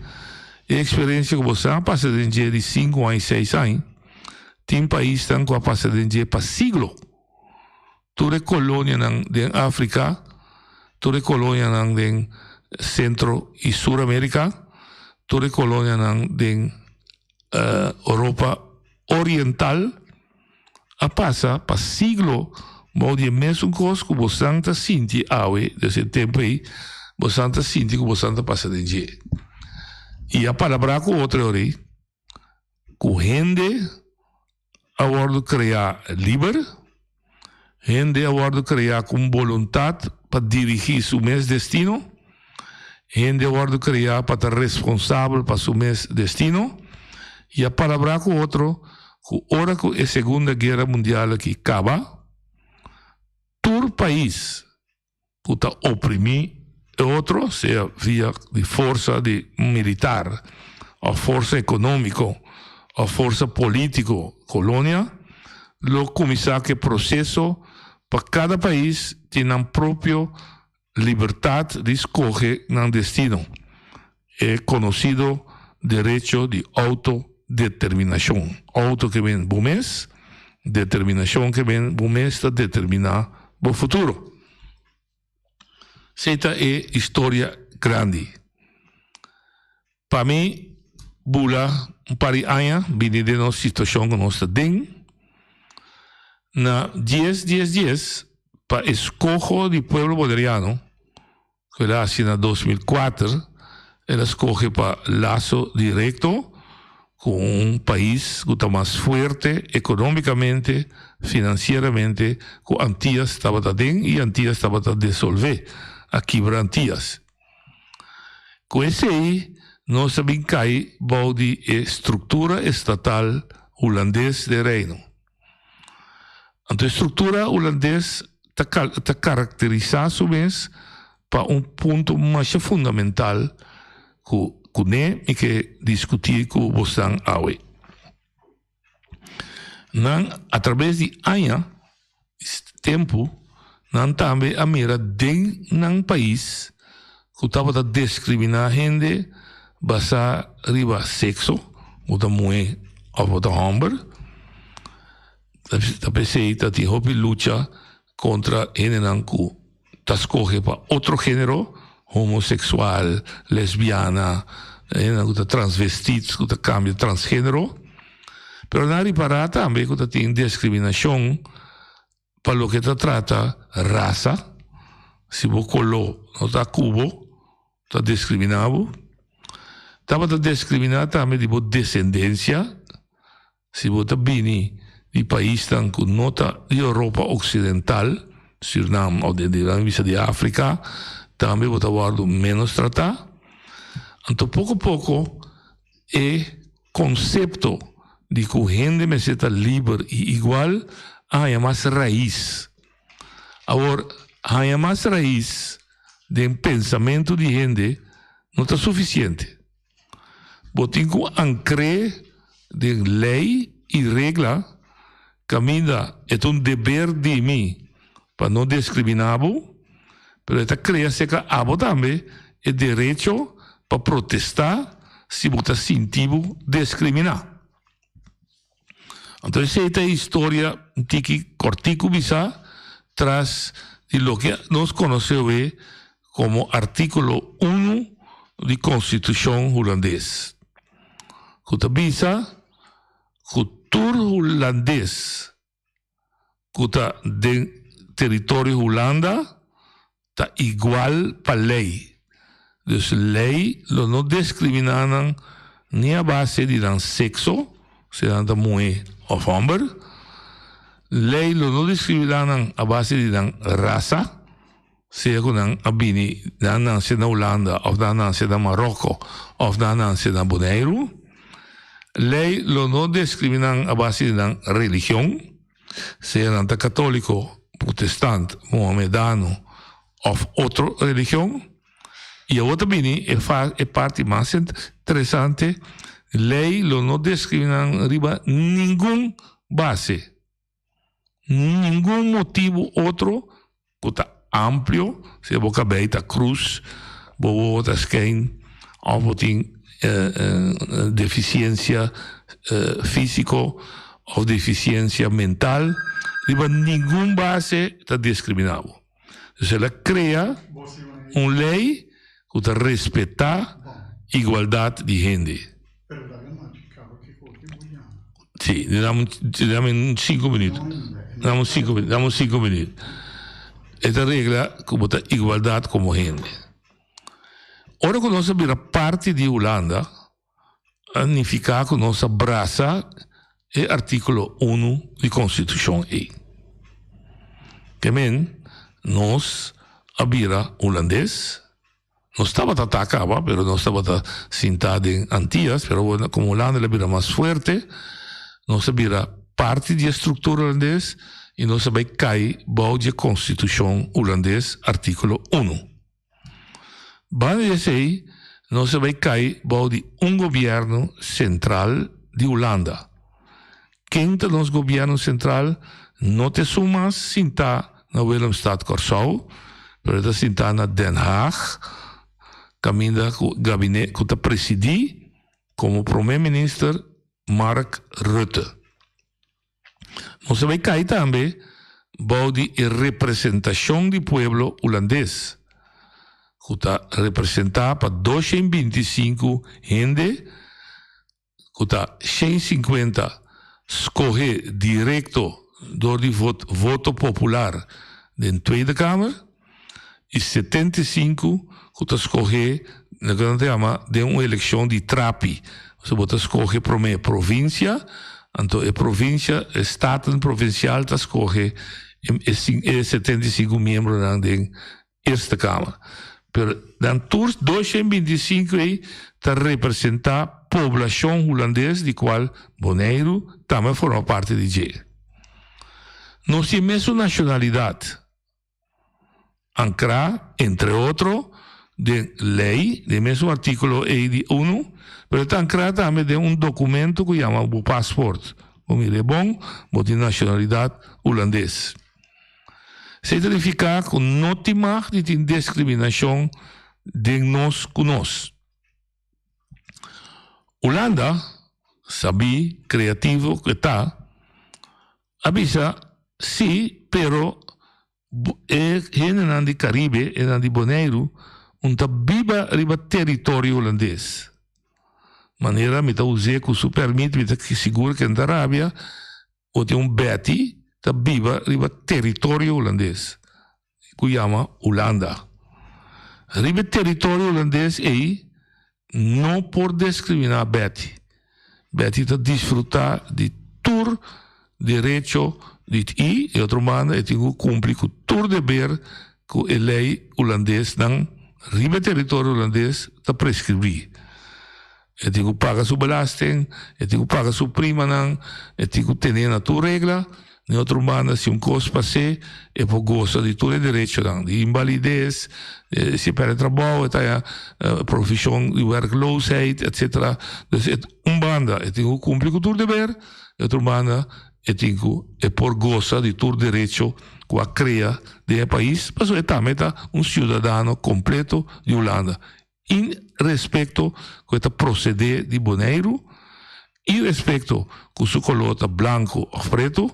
e eksperensia ku bosnan a pasa den dje di sinku aña, seis aña, tin paisnan ku a pasa den dje pa siglo. Tur e kolonianan den Afrika, tur e kolonianan den Sentro i Sur Amerika, tur e kolonianan den Europa Oriental a pasa pa siglo bou di e mesun kos ku bosan ta sinti awe, des e tempu ei bosan ta sinti ku bosan ta pasa den dje. I a palabrá ku otro e ora ei ku hende a wòrdu kreá liber. Hende a wòrdu kreá ku un boluntat pa dirigí su mes destino. Hende a wòrdu kreá pa ta responsabel pa su mes destino. I a palabrá ku otro ku ora ku e Segunda Guera Mundial aki kaba, tur pais ku ta oprimí e otro, sea via di forsa di militar òf forsa ekonómiko òf forsa polítiko, kolonia, lo kuminsá ku e proseso pa kada pais tin nan propio libertat di skohe nan destino, e konosido derecho di outodeterminashon. Outo ke men bo mes, determinashon ke men bo mes ta determiná bo futuro. Esei ta e historia grandi. Pa mi bula un par di aña bini den nos situashon ku nos ta den, na dies dies dies pa eskoho di pueblo boneriano ku el a hasi na 2004, el a skohe pa laso direkto ku un pais ku ta mas fuerte ekonómikamente, finansieramente ku Antias tabata den i Antias tabata desolvé, a kibra Antias. Ku esei nos a bin kai bou di e struktura estatal hulandes den Reino. Anto e struktura hulandes ta ta karakterisá su mes pa un punto masha fundamental ku kuné mi ke diskutí ku bosnan awe. Nan a traves di aña, tempu, nan tambe a mira den nan pais ku tabata diskriminá hende basá riba sekso, bo ta muhé òf bo ta hòmber. Ta p'esei ta tin hopi lucha kontra hendenan ku ta skohe pa otro género, homoseksual, lesbiana, hendenan ku ta transvestit, ku ta kambia transgénero. Pero nan a ripará tambe ku ta tin diskriminashon pa loke ta trata rasa, si bo koló no ta ku bo, ta diskriminá bo. Tabata diskriminá tambe di bo desendensia. Si bo ta bini di paisnan ku no ta di Europa Oksidental, Surinam òf di nan bisa di Afrika, tambe bo ta wòrdu ménos tratá. Anto poko poko e konsepto di ku hende mester ta liber i igual a haña mas rais. Awor, haña mas rais den pensamentu di hende no ta sufisiente. Bo tin ku ankr'é den lei i regla kaminda e ta un deber di mi pa no diskriminá bo, pero e ta krea serka abo tambe e derecho pa protestá si bo ta sinti bo diskriminá. Anto esei ta e historia un tiki kòrtiku bisá tras di loke nos konosé awe komo artíkulo unu di Konstitushon Hulandes, ku ta bisa ku tur hulandes ku ta den teritorio Hulanda ta igual pa lei. Dus lei lo no diskriminá nan ni a base di nan sekso, si nan ta muhé òf hòmber. Lei lo no diskriminá nan a base di nan rasa, sea ku nan a bini, nan a nase na Hulanda òf nan a nase na Maròko òf nan a nase na Boneiru. Lei lo no diskriminá nan a base di nan religion. Sea nan ta katóliko, protestant, mohamedano òf otro religion. I awor ta bini e e parti mas interesante, lei lo no diskriminá nan riba ningun base, ningun motibu otro ku ta amplio, sea bo kabei ta krus, bo wowo ta skein òf bo tin defisiensia físiko òf defisiensia mental, riba ningun base ta diskriminá bo. Dus el a krea un lei ku ta respetá igualdat di hende. Sí, dame, dame un cinco minuut. Dame un cinco minuut, dame un cinco minuut. E ta regla ku bo ta igualdat komo hende. Ora ku nos a bira parti di Hulanda, a nifiká ku nos a brasa e artíkulo unu di konstitushon ei. Ke men, nos a bira hulandes. Nos tabata ta kaba, pero nos tabata sintá den Antias, pero awor komo Hulanda el a bira mas fuerte, nos a bira parti di e struktura hulandes i nos a bai kai bou di e konstitushon hulandes, artíkulo unu. Banda di esei, nos a bai kai bou di un gobièrnu sentral di Hulanda. Ken ta nos gobièrnu sentral? No ta esun mas sintá na Willemstad, Kòrsou, pero e ta sintá na Den Haag, kaminda ku gabinete ku ta presidí komo promé minister Mark Rutte. Nos a bai kai tambe bou di e representashon di pueblo hulandes, ku ta representá pa 225 hende, ku ta 150 skohé direkto dor di voto popular den Tweede Kamer i 75 ku ta skohé loke nan ta yama den un elekshon di trapi. Osea bo ta skohe promé provinsia, anto e provinsia, e Staten Provinsial ta skohe e 75 miembronan den Eerste Kamer. Pero nan tur 225 ei ta representá poblashon hulandes di kual Boneiru tambe forma parti di dje. Nos tin mesun nashonalidat, ankrá entre otro den lei, den mesun artíkulo ei di ONU, pero e ta ankrá tambe den un dokumento ku yama bo pasport. Bo mira e bon, bo tin nashonalidat hulandes. Esei ta nifiká ku no tin mag di tin diskriminashon den nos ku nos. Hulanda, sabí, kreativo ku e ta, a bisa sí, pero e hendenan di Karibe, hendenan di Boneiru, un ta biba riba teritorio hulandes. Manera mi ta us'é ku su pèrmit, mi ta sigur ku e no ta rabia, Bo tin un Betty ta biba riba teritorio hulandes ku yama Hulanda. Riba e teritorio hulandes ei no por diskriminá Betty. Betty ta disfrutá di tur derecho di i e otro banda e tin ku kumpli ku tur deber ku e lei hulandesnan riba e teritorio hulandes ta preskribí. E tin ku paga su belasting, e tin ku paga su primanan, e tin ku tene na tur regla. N'e otro banda, si un kos pas'é, e por gosa di tur e derechonan, di invalides, si e pèrdè trabou, e ta haña provishon di werkloosheid, etsetera. Dus e un banda e tin ku kumpli ku tur deber, e otro banda e tin ku e por gosa di tur derecho ku a krea den e pais, pasobra e tambe ta un siudadano kompleto di Hulanda. In respekto ku e ta prosedé di Boneiru, irespekto ku su koló ta blanku òf pretu,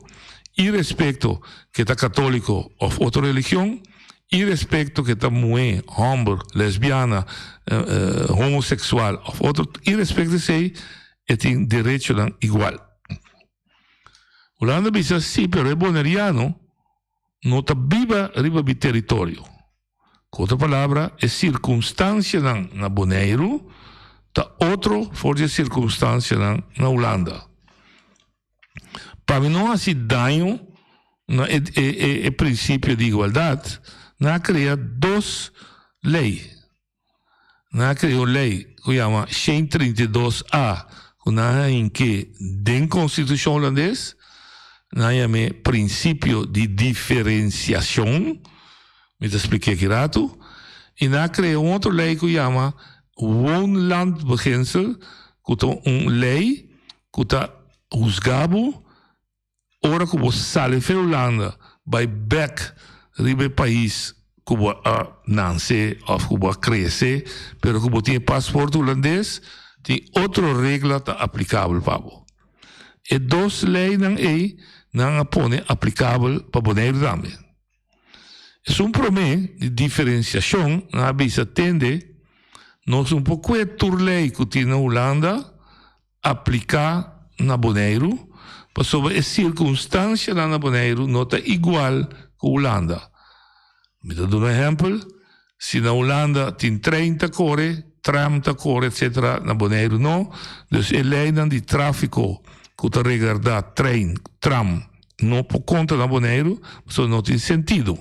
irespekto ku e ta katóliko òf otro religion, irespekto ku e ta muhé, hòmber, lesbiana, homoseksual òf otro, irespekto esei e tin derechonan igual. Hulanda bisa si, pero e boneriano no ta biba riba mi teritorio. Ku otro palabra, e sirkunstansianan na Boneiru ta otro for di e sirkunstansianan na Hulanda. Pa mi no hasi daño na e e prinsipio di igualdat, nan a krea dos lei. Nan a krea un lei ku yama 132 A ku nan a hink'é den konstitushon hulandes. Nan a yam'é prinsipio di diferensiashon. Mi ta splik'é aki ratu. I nan a krea un otro lei ku yama woonlandbeginsel ku ta un lei ku ta husga bo Ora ku bo sali fe Hulanda bai bek riba e pais ku bo a nanse òf ku bo a krese pero ku bo tin e pasport hulandes tin otro regla ta aplikabel pa bo. E dos leinan ei nan a pone aplikabel pa Boneiru tambe. Esun promé di diferensiashon nan a bisa tende nos un por kue tur lei ku tin na Hulanda apliká na Boneiru, pasobra e sirkunstansianan na Boneiru no ta igual ku Hulanda. Mi ta duna ehèmpel, si na Hulanda tin trein ta kore, tram ta kore etsetera, na Boneiru no. Dus e leinan di tráfiko ku ta regardá trein, tram. no por konta na Boneiru pasobra no tin sentido.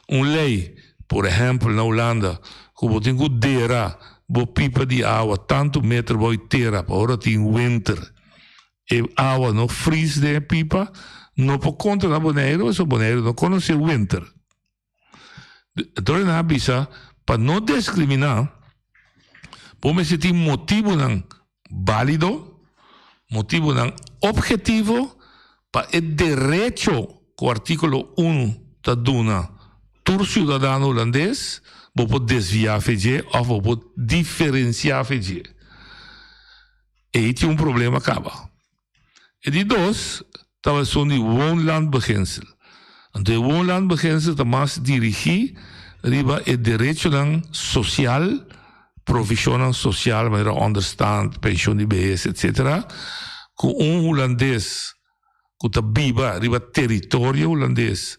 Un lei, por ehèmpel na Hulanda, ku bo tin ku dera bo pipa di awa tantu meter bou e tera pa ora tin winter e awa no fris den e pipa, no por konta na Boneiru pasobra Boneiru no konosé winter. Entonces nan a bisa pa no discriminá, bo mester tin motibunan bálido, motibunan objetivo pa e derecho ku artíkulo unu ta duna tur siudadano hulandes, bo por desviá fe dje òf bo por diferensiá fe dje. Ei tin un problema kaba. E di dos tabata esun di woonlandbeginsel. Anto e woonlandbeginsel ta mas dirigí riba e derechonan sosial, provishonnan sosial manera onderstand, penshon di behes etsetera, ku un hulandes ku ta biba riba teritorio hulandes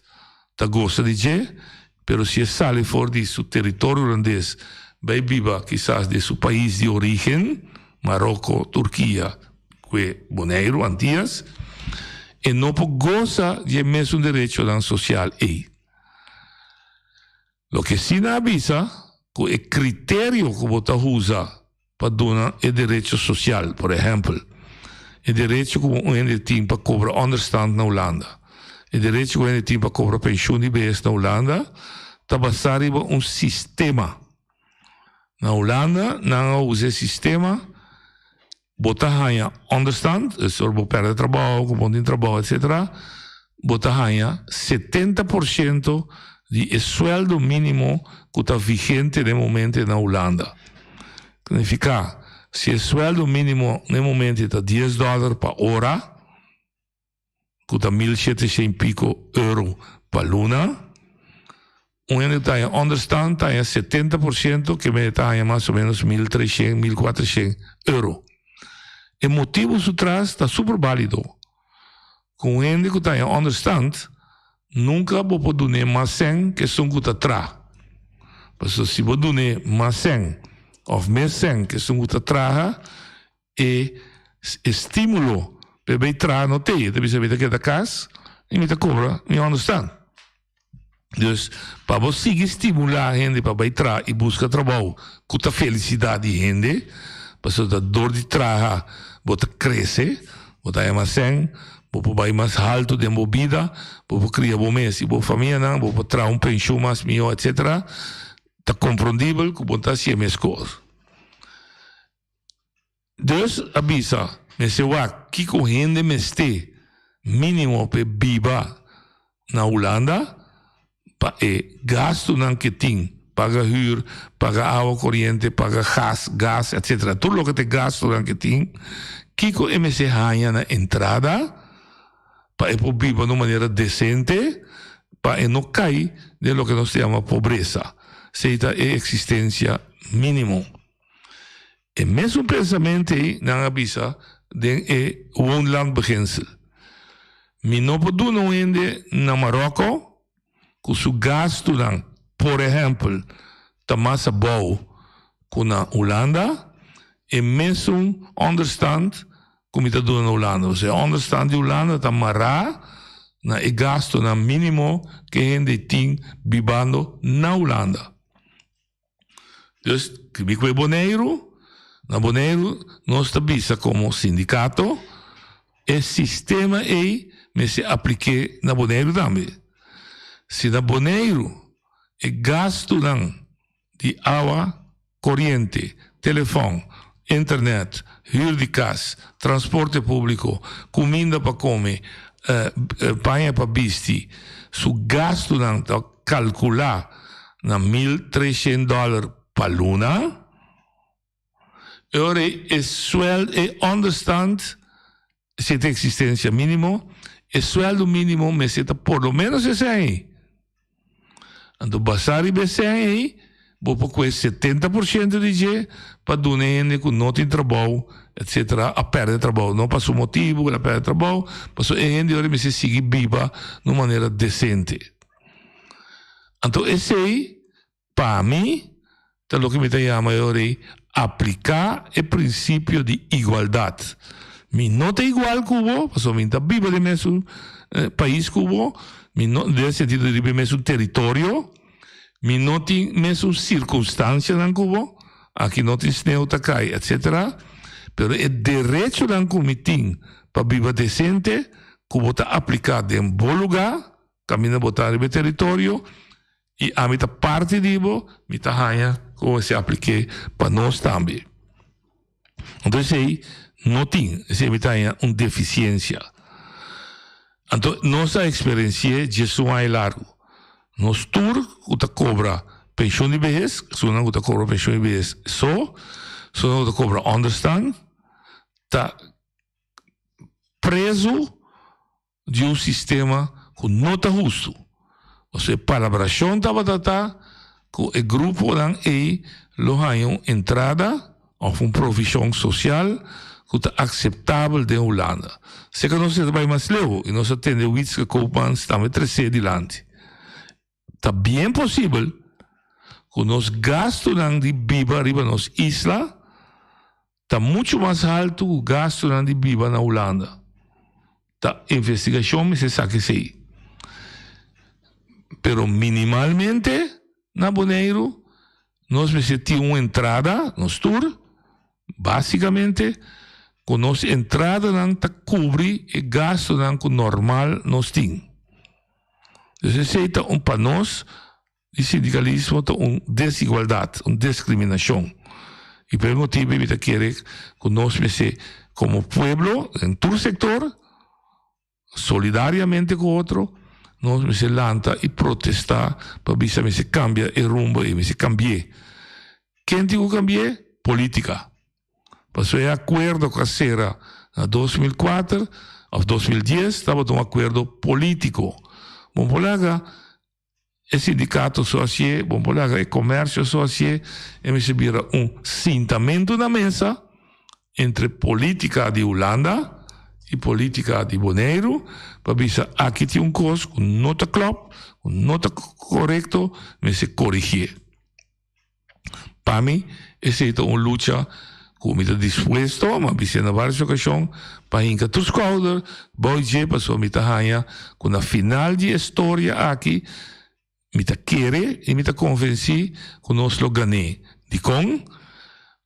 ta gosa di dje, pero si e sali for di su teritorio hulandes bai biba kisas den su pais di origen, Maroko, Turkia, kue Boneiru, Antias, e no por gosa di e mesun derechonan sosial ei. Loke si nan a bisa ku e kriterio ku bo ta usa pa duna e derecho sosial, por ehèmpel, e derecho ku un hende tin pa kobra ònderstand na Hulanda, e derecho ku un hende tin pa kobra penshun di behes na Hulanda, ta basá riba un sistema. Na Hulanda nan a usa e sistema, bo ta haña ònderstand, dus ora bo pèrdè trabou, ku bo no tin trabou etsetera, bo ta haña 70 por shento di e suèldo mínimo ku ta vigente den momente na Hulanda. Signifiká, si e suèldo mínimo den momente ta dies dòler pa ora, ku ta 1700 piko euro pa luna, un hende ta haña ònderstand ta haña 70 por shento, ke mende ta haña mas o ménos 1300, 1400 euro. E motibu su tras ta super bálido. Ku un hende ku ta haña ònderstand, nunka bo por dun'é mas sèn ku esun ku ta traha. Pasobra si bo dun'é mas sèn òf mes sèn ku esun ku ta traha, e estímulo pa e bai traha no t'ei. E ta bisa mi ta keda kas i mi ta kobra mi ònderstand. Dus pa bo sigui stimulá hende pa bai traha i buska trabou ku ta felisidat di hende, pasobra ta dor di traha bo ta krese, bo ta haña mas sèn, bo por bai mas haltu den bo bida, bo por kria bo mes i bo famianan, bo por traha un penshun mas mihó etsetera, ta komprondibel ku bo ta hasié meskos. Dus a bisa, Mester wak kiko hende mester minimo p'e biba na Hulanda pa e gastunan ke tin, paga hür, paga awa koriente, paga gas, gas, etsetera, tur loke ta e gastunan ke tin, kiko e mester haña na entrada pa e por biba na un manera desente, pa e no kai den loke nos ta yama pobresa. Esei ta e eksistensia minimo. E mesun pensamentu ei nan a bisa den e woonlandbeginsel. Mi no por duna un hende na Maròko ku su gastunan, por ehèmpel, ta mas abou ku na Hulanda, e mesun ònderstand ku mi ta duna na Hulanda. Pasobra e ònderstand di Hulanda ta mará na e gastunan mínimo ku e hende tin bibando na Hulanda. Dus mi ku e Boneiru, na Boneiru nos ta bisa komo sindikato e sistema ei mester aplik'é na Boneiru tambe. Si na Boneiru e gastunan di awa, koriente, telefòn, internet, hür di kas, transporte públiko, kuminda pa kome, paña pa bisti, su gastunan ta kalkulá na 1300 dòler pa luna, e ora ei e suèldo, e ònderstand, si e ta eksistensia mínimo, e suèldo mínimo mester ta por lo ménos esei ei. Anto basá riba esei ei, bo por kue 70% di dje pa duna e hende ku no tin trabou, etsetera, a pèrdè trabou, no pa su motibu ku el a pèrdè trabou, pasobra e hende ora ei mester sigui biba na un manera desente. Anto esei pa mi ta loke mi ta yama e ora ei apliká e prinsipio di igualdat. Mi no ta igual ku bo, pasobra mi ta biba den mesun pais ku bo, mi no, den sentido di riba e mesun teritorio, mi no tin mesun sirkunstansianan ku bo, aki no tin sneu ta kai, etsetera, pero e derechonan ku mi tin pa biba desente, ku bo ta apliká den bo lugá, kaminda bo ta riba e teritorio, i ami ta parti di bo, mi ta haña ku bo mester aplik'é pa nos tambe. Anto esei no tin, esei mi ta haña un defisiensia. Anto nos a eksperensi'é djesun aña largu. Nos tur ku ta kobra penshon di behes, esunnan ku ta kobra penshon di behes so, esunnan ku ta kobra ònderstan, ta prezu di un sistema ku no ta hustu. Pasobra e palabrashon tabata ta ku e gruponan ei lo haña un entrada òf un provishon sosial ku ta akseptabel den Hulanda. Seka nos ta bai mas leu i nos a tende Wietske Koopmans tambe tres'é dilanti. Ta bien posibel ku nos gastunan di biba riba nos isla ta muchu mas haltu ku gastunan di biba na Hulanda. Ta investigashon mester saka esei. Pero minimalmente na Boneiru nos mester tin un entrada, nos tur, básikamente ku nos entradanan ta kubri e gastunan ku normal nos tin. Dus esei ta un pa nos di sindikalismo ta un desigualdat, un diskriminashon. I pa e motibu mi ta kere ku nos mester komo pueblo den tur sektor solidariamente ku otro nos mester lanta i protestá pa bisa mester kambia e rumbo ei, mester kambi'é. Ken tin ku kambi'é? Politika. Pasobra e akuerdo ku a sera na 2004 òf 2010 tabata un akuerdo polítiko. Bon por laga e sindikato so hasié, bon por laga e komersio so hasié, e mester bira un sintamentu na mesa entre polítika di Hulanda i polítika di Boneiru pa bisa aki tin un kos ku no ta klòp, ku no ta korekto, mester korigié. Pa mi, esei ta un lucha ku mi ta dispuesto, mi a bis'é na vários okashon, pa hinka tur skouder bou dje pasobra mi ta haña ku na final di e storia aki mi ta kere i mi ta konvensí ku nos lo gan'é. Dikon?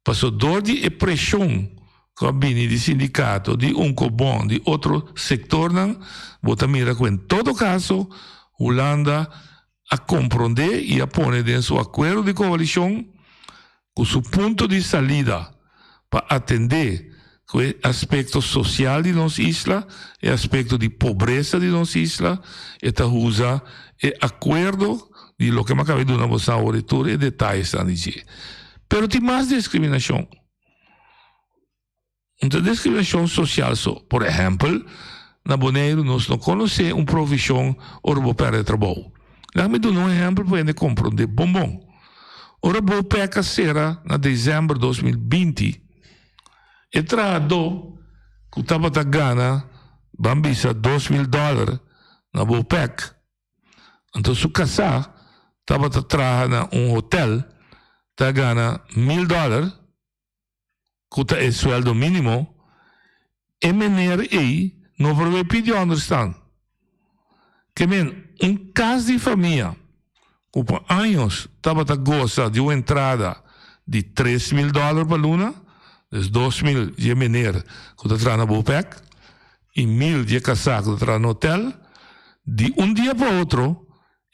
Pasobra dor di e preshon ku a bini di sindikato, di Unkobon, di otro sektornan, bo ta mira ku en todo kaso Hulanda a komprondé i a pone den su akuerdo di koalishon ku su punto di salida pa atendé ku e aspekto sosial di nos isla, e aspekto di pobresa di nos isla, e ta usa e akuerdo di loke mi a kaba di duna boso awor i tur e detayesnan di dje. Pero tin mas diskriminashon. No ta diskriminashon sosial so. Por ehèmpel, na Boneiru nos no konosé un provishon ora bo pèrdè trabou. Laga mi duna un ehèmpel pa hende komprondé bon bon. Ora Bopec a sera na desèmber 2020, e trahadó ku tabata gana ban bisa 2000 dòler na Bopec, anto su kasá tabata traha na un hotèl ta gana mil dòler, ku ta e sueldo mínimo, e meneer ei no por bay pidi ònderstan. Ke men, un kas di famia ku pa años tabata gosa di un entrada di 3000 dòler pa luna, dus 2000 di e meneer ku ta traha na Bopec i 1000 di e kasá ku ta traha na hotèl, di un dia pa otro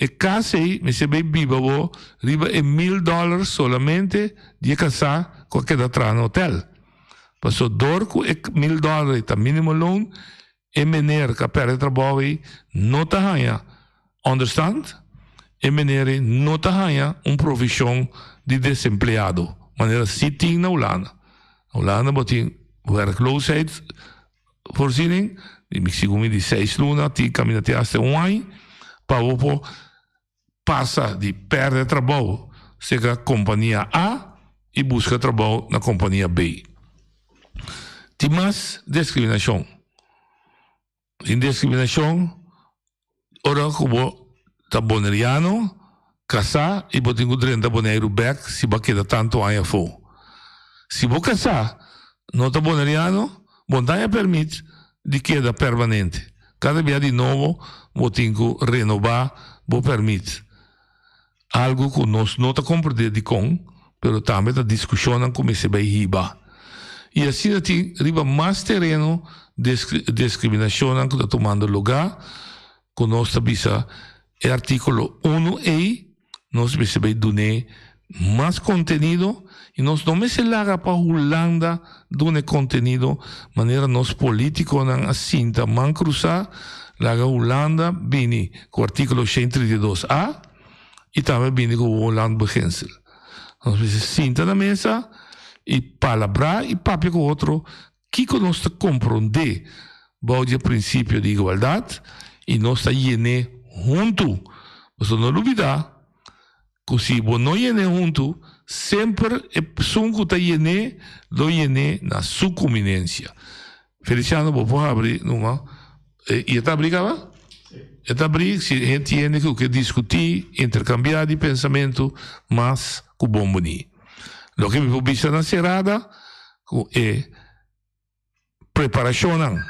E kas ei mester bay biba bo riba e mil dollar solamente di e kasá ku a keda traha na hotel. Paso dor ku e mil dollar ei ta minimo loon, e meneer ku a pèrdè trabou ei no ta haña onderstand, e meneer ei no ta haña un provishon di desempleado manera si tin na Hulanda. Na Hulanda bo tin werkloosheid Voorziening, di mi sigun mi di seis luna tin kaminda te hasta un aña pa bo por pasa di pèrdè trabou serka kompania A i buska trabou na kompania B. Tin mas diskriminashon. Tin diskriminashon ora ku bo ta boneriano, kasá i bo tin ku drenta Boneiru bèk si bo a keda tantu aña afó. Si bo kasá no ta boneriano, Bo no ta haña pèrmit di keda permanente. Kada bia di nobo bo tin ku renobá bo pèrmit. Algu ku nos no ta komprendé dikon, pero tambe ta diskushonnan ku mester bai hiba. I asina tin riba mas tereno diskriminashonnan ku ta tumando lugá ku nos ta bisa e artíkulo unu ei nos mester bai dun'é mas kontenido i nos no mester laga pa Hulanda duna e kontenido manera nos polítikonan a sinta man krusá laga Hulanda bini ku artíkulo 132 a i tambe bini ku woonlandbeginsel. Nos mester sinta na mesa i palabrá i papia ku otro kiko nos ta komprondé bou di e prinsipio di igualdat i nos ta yen'é huntu. Pasobra no lubidá ku si bo no yen'é huntu, semper esun ku ta yen'é lo yen'é na su kuminensia. Feliciano bo por habri numa i e ta habri kaba? E ta habri si hende hende ku ke diskutí, interkambiá di pensamentu mas ku bon bini. Loke mi por bisa na serada ku e preparashonnan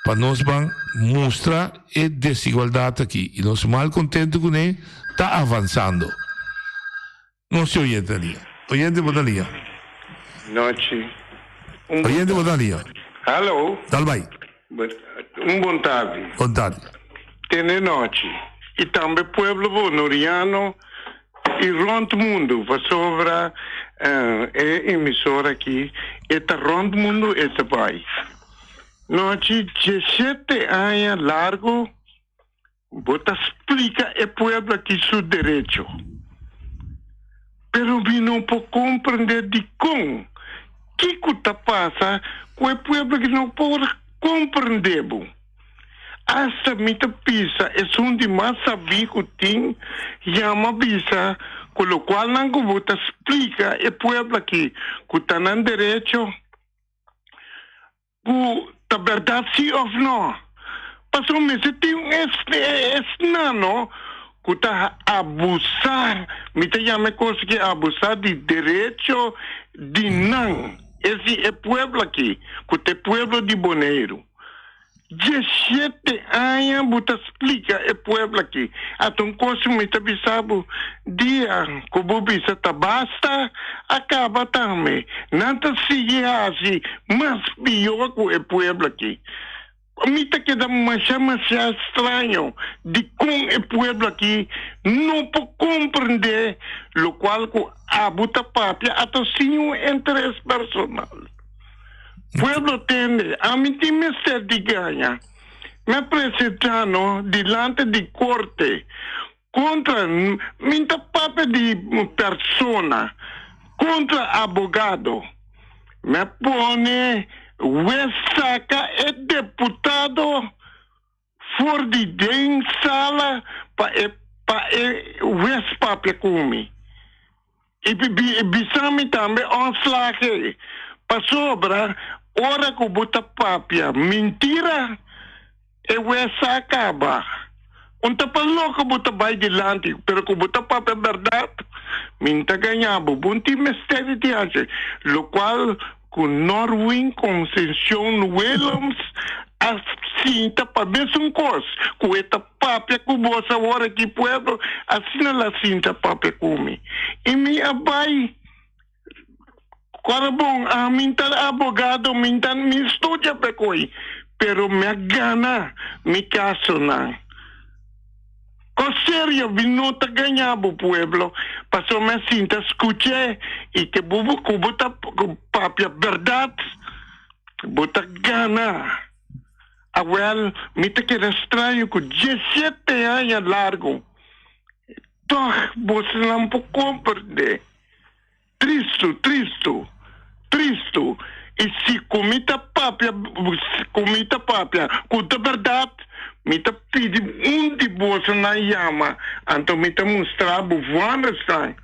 pa nos ban mustra e desigualdat aki i nos malkontentu kuné ta avansando. Nos tin oyente na liña. Oyente bo ta liña. Nochi. Un Oyente bo ta liña. Hallo. Dal bai. Un bon tardi. Bon tardi. Tene nochi. I tambe pueblo bonoriano i rond mundu pasobra e emisora aki e ta rond mundu e ta bai. Nochi diesshete aña largu Bo ta splika e pueblo aki su derecho. Pero mi no por comprende dicon, kico ta pasa cu e pueblo aki no por comprende bo. Hasta mi ta bisa esun di mas sabí cu tin yama bisa cu locualnan cu bo ta splika e pueblo aki cu ta nan derecho, Ku ta bèrdat si òf nò. Pasobra mester tin un esnan no ku ta abusá, mi ta yama e kos aki abusá di derecho di nan, es di e pueblo aki, ku ta e pueblo di Boneiru. Diesshete aña bo ta splika e pueblo aki. Ata un kos ku mi ta bisa bo, dia ku bo bisa ta basta, a kaba tambe. Nan ta sigui hasi mas pió ku e pueblo aki. Mi ta keda masha masha straño dikon e pueblo aki no por komprendé lokual ku abo ta papia ata sin un interes personal. Pueblo tende, ami tin mester di gaña. Mi a presentá no dilanti di korte kontra, mi ta papia di persona, kontra abogado. Mi a pone wes saka e deputado for di den sala pa e pa e wes papia ku mi. I bisa mi tambe ontslag ei, pasobra ora ku bo ta papia mintira, e wes sa kaba. Un ta pa loko bo ta bai dilanti, pero ku bo ta papia bèrdat, mi n ta gaña bo. Bo n tin mester di tin haci lokual ku Norwin Concencion Willems a sinta pa mesun kos ku e ta papia ku bos awor aki pueblo, asina el a sinta papia ku mi. I mi a bai kora bon, ami n ta abogado, mi n ta mi studia pa e koi, pero mi a gana mi kasonan. Con serio mi no ta gaña bo pueblo, pasobra mi a sinta scuch'e y ke bo cu bo ta papia berdad, bo ta gana. Awel, mi ta keda straño cu diesete aña largo tog bosonan por comprende. Tristu, tristu, tristu. I si ku mi ta papia, ku mi ta papia ku ta bèrdat, mi ta pidi un di bosonan yama, anto mi ta mustra bo vòndersnan.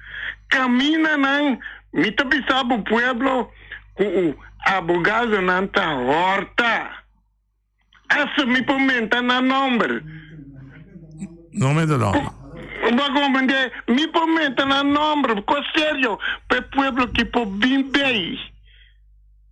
Kaminanan, mi ta bisa bo pueblo ku abogadonan ta hòrta. Hasta mi por menta nan nomber. No menta nomber. Bo a comprende? Mi por menta nan nomber. Cos serio pa e pueblo ki por bin bay.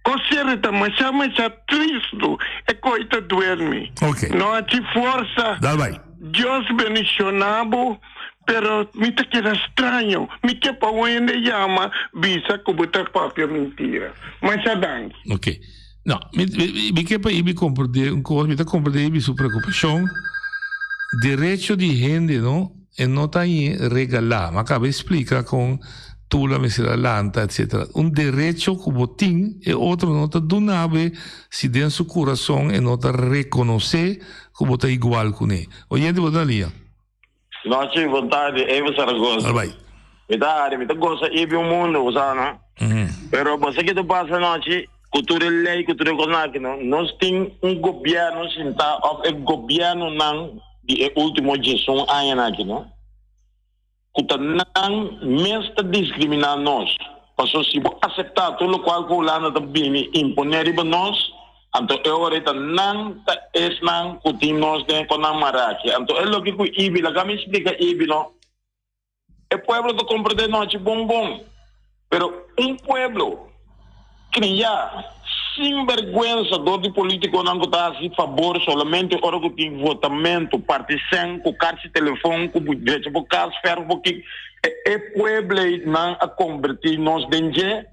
Kosere ta masha masha tristu e koi ta duermi. Ok. No haci forsa. Dal bai. Dios bendiciona bo, pero mi ta keda straño. Mi ke pa un hende yama bisa ku bo ta papia mintira. Masha danki. Ok. No, mi, mi, mi ke pa Ibi komprendé un kos, mi ta komprendé Ibi su preokupashon. Derecho di hende, no, e no ta regalá. Mi a kaba di splika kon Tula mester a lanta, etcetera. Un derecho ku bo tin, e otro no ta duna bo si den su kurason e no ta rekonosé ku bo ta igual kuné. Oyente, bo ta na liña. Nochi, bon tardi, Eva Zaragoza. Al bai. Mi ta hari, mi ta gosa ibi un mundo, bo sa no? Pero bo sa ki ta pasa nochi, ku tur e lei, ku tur e kosnan aki no, nos tin un gobièrnu sintá òf e gobièrnunan di e último diesun añanan aki no, ku ta nan mes ta diskriminá nos. Paso si bo aseptá tur lokual ku Hulanda ta bini imponé riba nos, anto e ora ei ta nan ta esnan ku tin nos den e konan maraki. Anto e loke ku Ibi, laga mi splika Ibi no, e pueblo ta komprendé nochi bon bon, pero un pueblo Kriá sin bèrgwensa dor di polítikonan ku ta hasi fabor solamente ora ku tin votamentu, parti sèn ku karchi telefòn ku drecha bo kas, fèrf bo kik. E pueblo ei nan a kombertí nos den dje,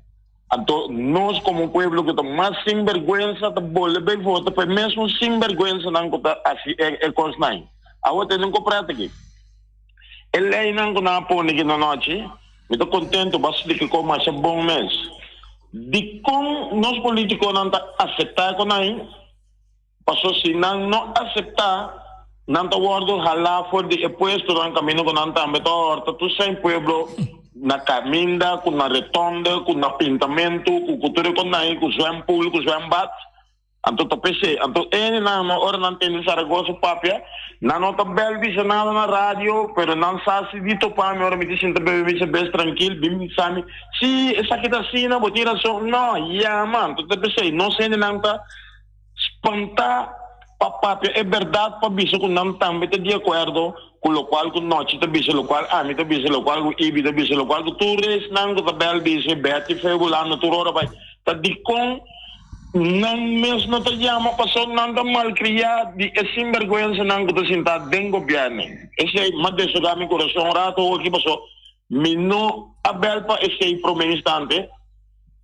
anto nos komo pueblo ku ta mas sin bèrgwensa ta bolbe bai vota pa e mesun sin bèrgwensanan ku ta hasi e kosnan ei. Awo tene un koprèt aki. E leinan ku nan a pone aki nonochi. Mi ta contento bo a splica con masha bon mes. Dicon nos politiconan ta acepta con nan? Paso si nan no acepta, nan ta wordo hala for di e puestonan caminda cu nan tambe ta horta tur sein pueblo na caminda, cu na retonde, cu na pintamento, cu cu tur e con nan, cu zwempool, cu zwembad. Anto ta p'esei. Anto e nan no ora nan tende Zaragoza papia, nan no ta bel bisa nada na radio, pero nan sa si di topa mi ora mi ta sinta bebe mi cebes trankil, bin bisa mi, si esaki ta asina, bo tin rason. No, yama. Anto ta p'esei. Nos hendenan ta spantá pa papia e bèrdat, pa bisa ku nan tambe ta di akuerdo ku lokual ku Nochi ta bisa, lokual ami ta bisa, lokual ku Ibi ta bisa, lokual ku tur esnan ku ta bel bisa, Betty, Febulano, tur ora bai. Ta dikon Nan mes no ta yama paso nan ta malcriá di e sinberguensanan cu ta sintá den gobierno. Esey m'a desogá mi curason un rato hoki paso mi no a bel pa esey prome instante,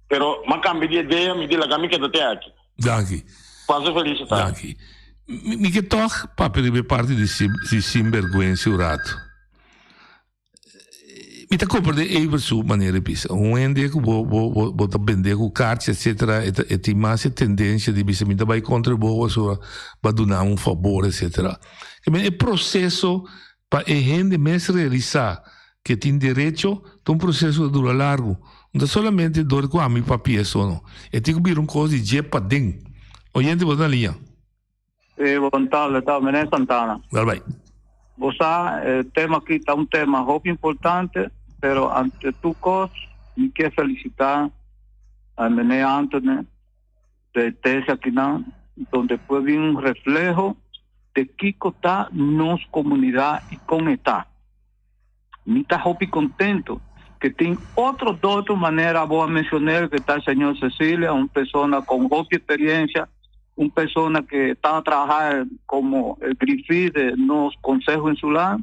pero m'a cambia di idea, mi di laga mi keda te aki. Danki. Pasa feliz tardi. Danki. Mi ke tog papia riba e parti di sinberguensa un rato. Mi ta comprende Evert su manera di bisa. Un hende ku bo bo bo bo ta bende ku karchi etcetera e ta e tin mas e tendencia di bisa mi ta bai kontra bo pasobra bo a duna mi un fabor etcetera. Ke men e proseso pa e hende mes realisa ke tin derecho ta un proseso ku ta dura largu. No ta solamente dor ku ami papia so no. E tin ku bira un kos di dje paden. Oyente bo ta na liña. Sí, bon tarde, ta meneer Santana. Dal bai. Bo sa, e tema aki ta un tema hopi importante, pero ante tur kos mi ke felisitá a meneer Anthony de tese akinan, donde por bin un refleho de kiko ta nos komunidat i kon e ta. Mi ta hopi contento que tin otro doctor manera bo a mencionel que ta señor Cecilia, un persona con hopi experiencia, un persona que ta traha como el grifí de nos Consejo Insular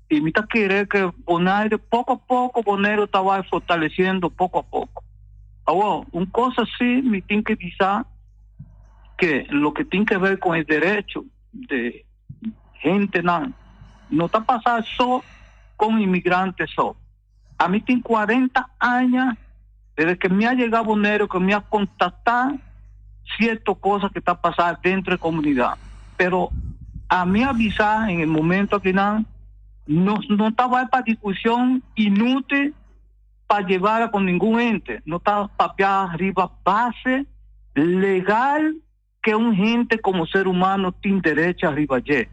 y mi ta kere que Bonaire poco a poco Boneiru ta bai fortaleciendo poco a poco. Awor, un cosa si mi tin que bisa que loke tin que ver con e derecho de Hentenan no ta pasa so con inmigrante so. Ami tin cuarenta aña desde que mi a yega Boneiru que mi a contacta cierto cosa que ta pasa dentro e comunidad. Pero ami a bisa en e momento akinan nos no ta bay pa discusion inutil pa llevar con ningun hende. No ta papia riba base legal. Ke un hende komo ser humano tin derecho ariba dje.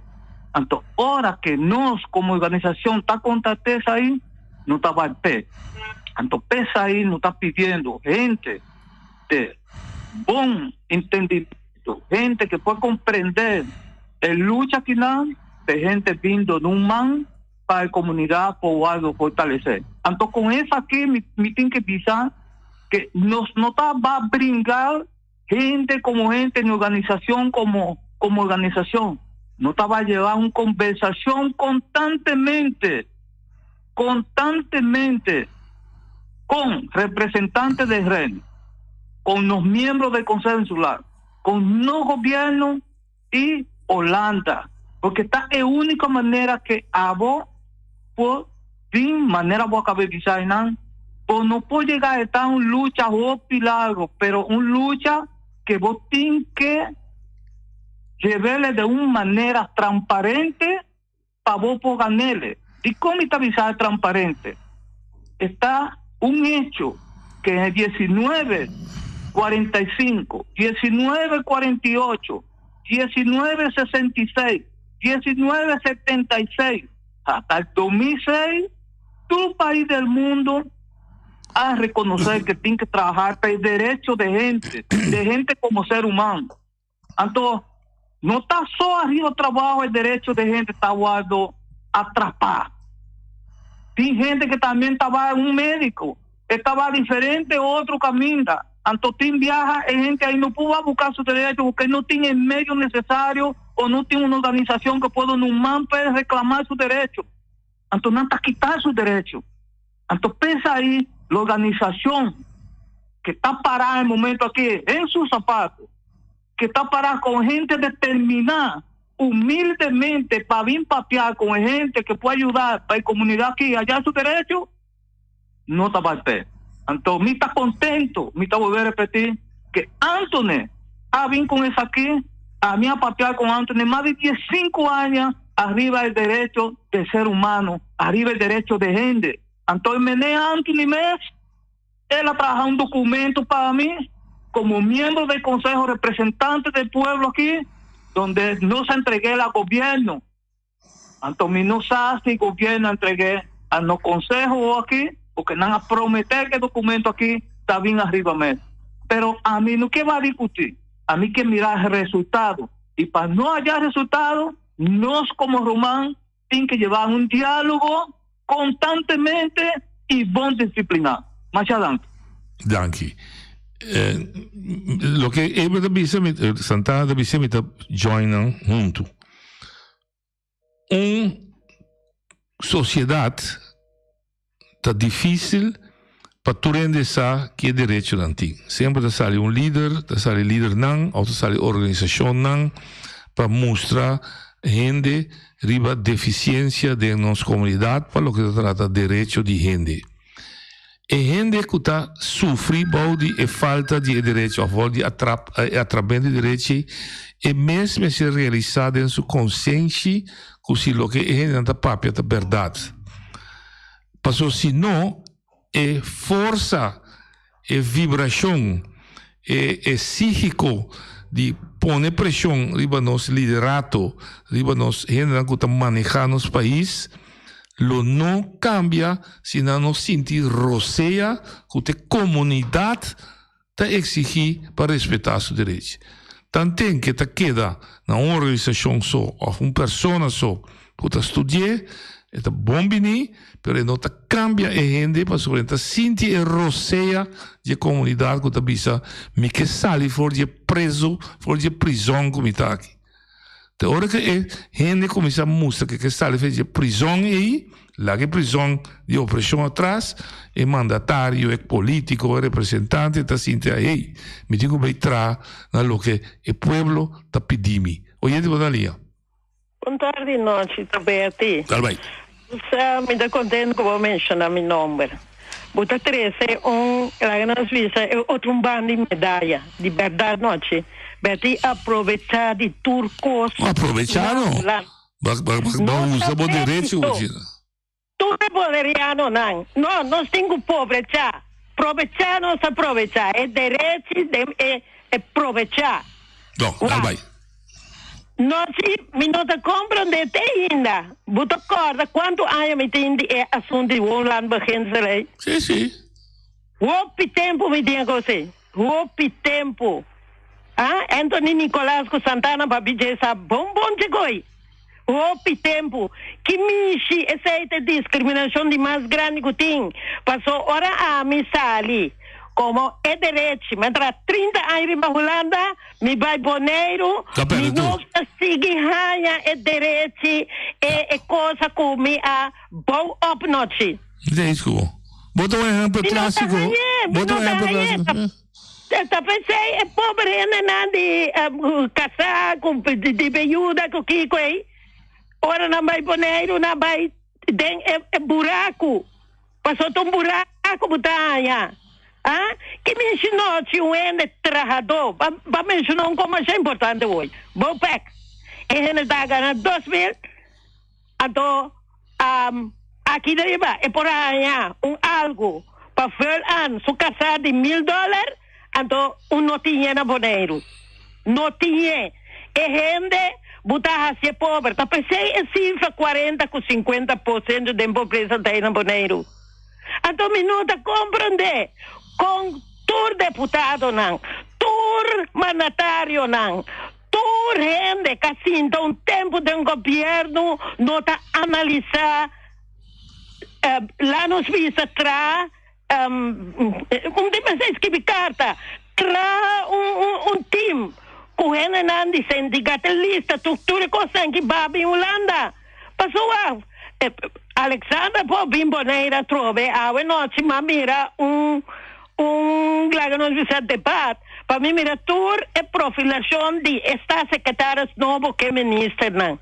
Anto ora ke nos komo organisashon ta konta esei, no ta bai p'e. Anto p'esei no ta pidiendo hende de bon entendimiento, hende ke por komprende e lucha akinan, p'e hende bin duna un man pa e komunidat por wòrdu fortalesé. Anto kon esaki mi tin ke bisa. Que nos no ta va bringar gente como gente, ni organización como, como organización. No ta va llevar una conversación constantemente, constantemente con representantes del reino, con los miembros del Consejo Insular, con no gobierno y Holanda. Porque esta es la única manera que abo por fin manera voy a acabar por no puede llegar a estar un lucha hopi largo, pero un lucha que vos tienes que llevarle de una manera transparente para vos poder ganarle. ¿Y cómo está avisada transparente? Está un hecho que en el 1945, 1948, 1966, 1976, hasta el 2006, tu país del mundo a reconocer que tiene que trabajar por el derecho de gente, de gente como ser humano. Entonces, no está solo arriba trabajo el derecho de gente, está guardo atrapar. Tem gente que también estaba un médico, estaba diferente otro camino. Entonces, tem viaja, hay gente ahí no pudo buscar su derecho porque no tiene el medio necesario o no tiene una organización que pueda un para reclamar su derecho. Entonces, no está quitar su derecho. Entonces, pensa ahí la organización que está parada en el momento aquí, en sus zapatos, que está parada con gente determinada, humildemente, para bien papear con gente que pueda ayudar para la comunidad aquí, allá su derecho, no está para el pé. Entonces, me está contento, me está volver a repetir, que Anthony ha bien con eso aquí, a mí a papear con Anthony más de 15 años arriba el derecho de ser humano, arriba el derecho de gente. Entonces, Mené Anthony Mes, él ha trabajado un documento para mí, como miembro del Consejo Representante del Pueblo aquí, donde no se entregué al gobierno. Entonces, no sabe si el gobierno entregué a los consejos aquí, porque no a prometer que el documento aquí está bien arriba mes. Pero a mí no que va a discutir, a mí que mirar el resultado. Y para no hallar resultado, nos como Román tienen que llevar un diálogo constantemente y buen disciplinado. Más adelante. Danki. Eh, loke Ebert a bisa, mi, eh, Santana a bisa, mi ta join nan huntu. Un sociedad ta difícil pa tur hende sa ki e derechonan tin. Semper ta sali un lider, ta sali lidernan of ta sali organisacionnan pa mustra hende riba deficiencia den nos comunidad pa loke ta trata derecho di hende. E hende ku ta sufri bou di e falta di e derecho òf bou di atrap e atrapmento di derechi, e mes mester realisá den su konsenshi ku si loke e hendenan ta papia ta bèrdat. Pasobra si no, e forsa, e vibrashon, e e sígiko di pone preshon riba nos liderato, riba nos hendenan ku ta manehá nos pais, lo no kambia si nan no sinti rosea ku te komunidat ta eksigí pa respetá su derechi. Tanten ke ta keda na un organisashon so òf un persona so ku ta studi'é, e ta bon bini, pero e no ta kambia e hende pasobra e ta sinti e rosea di e komunidat ku ta bisa, Mi ke sali for di e prezu, for di e prizòn ku mi ta aki. Te ora ku e hende kuminsá mustra ku e ke sali for di e prizòn ei, laga e prizòn di opreshon atras, e mandatario, e polítiko, e representante ta sinti, Hey, mi tin ku bai traha na loke e pueblo ta pidi mi. Oyente bo ta lia. Bon tardi nochi ta Betty. Dal bai. Sa mi ta contento cu bo menciona mi nomber. Bo ta trece un laga nos bisa e otro un banda di medaya di berdad nochi. Betty aprovecha di tur cos. Aprovecha no. Ba ba ba usa bo derecho Gina. Tur e bonerianonan. No, nos tin cu pobrechá. Probechá nos ta probechá. E derechi den e e probechá. No, dal bai. No, si, mi no ta comprende te ainda. Bo ta corda cuanto aña mi tin di e asunto di woonlandbeginsel ey? Si, si. Hopi tempo mi tin e cos ey. Hopi tempo. Ah, Anthony Nicolas cu Santana Babi dje sa bon bon dje goy. Hopi tempo. Ki mishi, esey ta e discriminacion di mas grandi cu tin. Paso ora ami sali. Komo e derechi, mi a traha 30 aña riba Hulanda, mi bai Boneiru, mi no ta sigui haña e derechi, e e cosa ku mi a bou op nochi. Mi ta eens ku bo. Bo ta un ehempel Mi no ta klásiko. hañ'é, mi Bo ta no un ta ehempel hañ'é. klásiko. Ta ta p'esei e pober hendenan di kasá ku di beyuda ku kiko ei, ora nan bai Boneiru nan bai den e e buraku. Pasobra ta un buraku bo ta haña. Ah, ki menshonó si un hende trahadó, ba ba menshoná un kos masha importante hoy, Bopec, e hende ta gana 2000, anto aki riba e por haña un algu pa vul aan su kasá di mil dòler, Anto un no tin na Boneiru. No tin. E hende bo ta hacié pober. Ta p'esey e cifra 40 cu 50% den pobresa ta na Boneiru. Anto mi no ta comprende con tur deputadonan, tur mandatarionan, tur hende ca sinta un tempo den gobierno no ta analisa, la nos bisa tra. Un di mester skibi karta, traha un team ku hendenan di sindikatalista, tur e kosnan ki ba bin Hulanda. Pasobra Alexander por bin Bonaire atrobe awe nochi m'a mira un un laga nos bisa debat pa mi mira tur e profilashon di e staatssecretaris nobo ku e ministernan.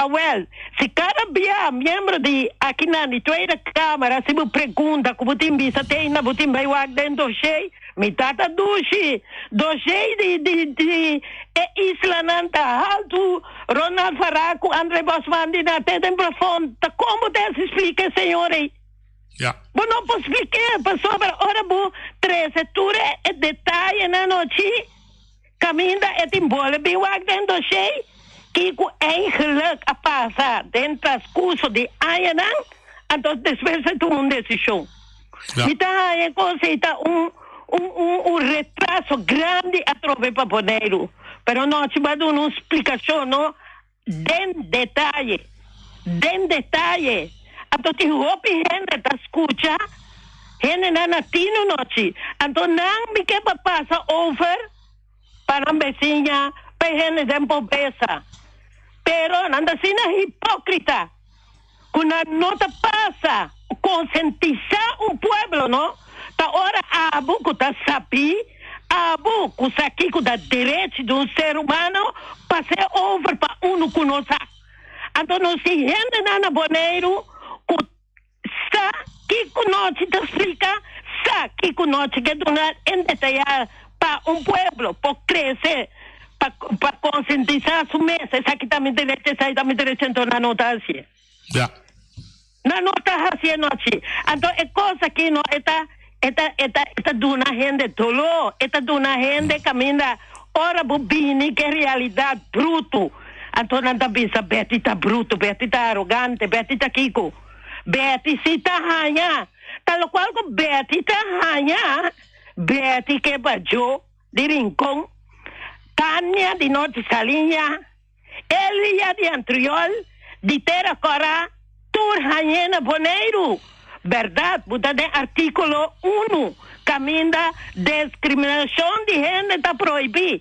Awel, si kada bia miembro di akinan di Tweede Kamer hasi bo pregunta ku bo tin bisa te ainda bo tin bai wak den doshé, mi tata dushi, doshé di di di e islanan ta haltu, Ronald Farah ku Andre Bosman di na te den plafon, ta kon bo ta hasi splika e señor ei? Ja. Bo no por splik'é pasobra ora bo trese tur e detayenan nochi, Kaminda e tin bole bin wak den doshé kiko eigenlijk a pasa den transkurso di añanan, anto despues e tuma un desishon. Mi ta haña kos ei ta un un un retraso grandi atrobe pa Boneiru, pero nochi bo a duna un splikashon no den detaye, den detaye. Anto tin hopi hende ta skucha, hendenan na tinu nochi. Anto nan mi ke pa pasa over pa nan besiña, pa e hende den pobresa. Pero nan ta asina hipokrita ku nan no ta pasa konsientisá un pueblo no. Ta ora abo ku ta sabí, abo ku sa kiko ta derechi di un ser humano, pas'é over pa unu ku no sa. Anto nos tin hendenan na Boneiru ku sa kiko nochi ta splika, sa kiko nochi ke duna en detayá pa un pueblo por krese, pa pa konsientisá su mes, esaki ta mi derecho, esaki ta mi derecho, anto nan no ta hasié. Ja. Nan no ta hasié nochi. Anto e kos aki no e ta e ta e ta e ta duna hende doló, e ta duna hende kaminda ora bo bini ku e realidat brutu, anto nan ta bisa Betty ta brutu, Betty ta arogante, Betty ta kiko. Betty si ta haña, ta lokual ku Betty ta haña, Betty ke bajo di Rincon, Tania di Norte Saliña, Elia di Antriol, di Tera Kòrá, tur hañ'é na Boneiru. Bèrdat, bo ta den artíkulo unu, kaminda deskriminashon di hende ta prohibí.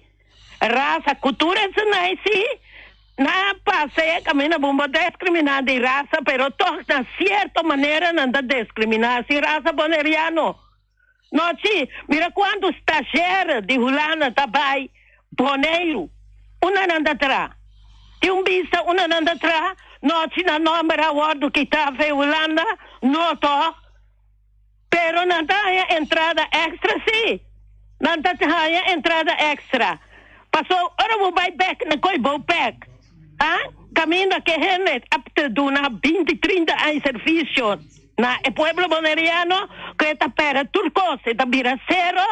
Rasa ku tur esnan sí na pasa e kaminda bo no por deskriminá di rasa, pero tòg na sierto manera nan ta deskriminá si rasa boneriano. No sí, mira kuantu stazjèr di Hulanda ta bai Boneiru, unda nan ta traha. Tin un bista unda nan ta traha, no si nan nòmber a wòrdu kitá fe Hulanda, no tòg, pero nan ta haña entrada èkstra sí, nan ta haña entrada èkstra. Paso ora bo bai bèk na koe bo pèk, ha, kaminda ke hende a ta duna 20, 30 aña servisio. Na e pueblo boneriano ku e ta pèrdè tur kos, e ta bira sero,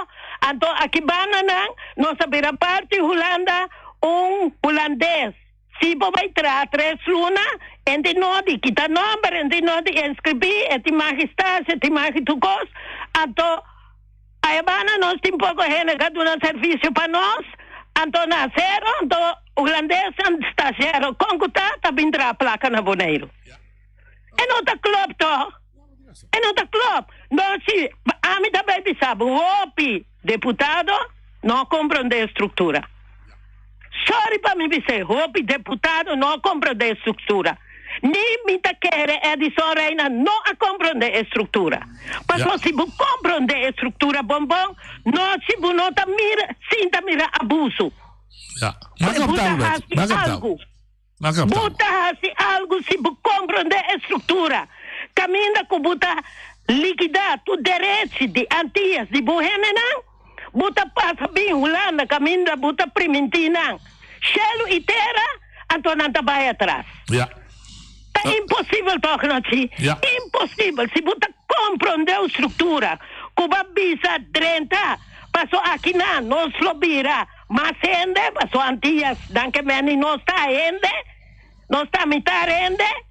anto aki banda nan nos a bira parti Hulanda un hulandes. Si bo bai traha tres luna, en tin nodi kita nòmber, en tin nodi inskribí, e tin magi stasi, e tin magi tur kos, anto aya banda nos tin poko hende ka duna servisio pa nos, anto na sero, anto hulandesnan sta sero, kon ku ta, ta bin traha plaka na Boneiru. E no ta klopt toch? E no ta klop. No si, ami ta bay bisa bo, hopi deputado no a comprende e structura. Sorry pa mi bis'é, hopi deputado no a comprende e structura. Ni mi ta kere Edison Reina no a comprende e structura. Pasobra si bo comprende e structura bon bon, no si bo no ta mira, sinta mira abuso. Ja. M'a Bo capta, ta Betty. hasi M'a capta. algo. M'a capta. Bo ta hasi algo si bo comprende e structura. Caminda cu bo ta liquida tur derechi di Antillas di bo hendenan, bo ta pasa bin Hulanda caminda bo ta priminti nan shelu y tera, anto nan ta bay atras. Ja. Ta imposibel toch no chi? Ja. Imposibel. Si bo ta comprende un structura cu bo a bisa drenta, paso aki nan nos lo bira mas hende, paso Antillas nan ke meni nos ta hende, nos ta mitar hende.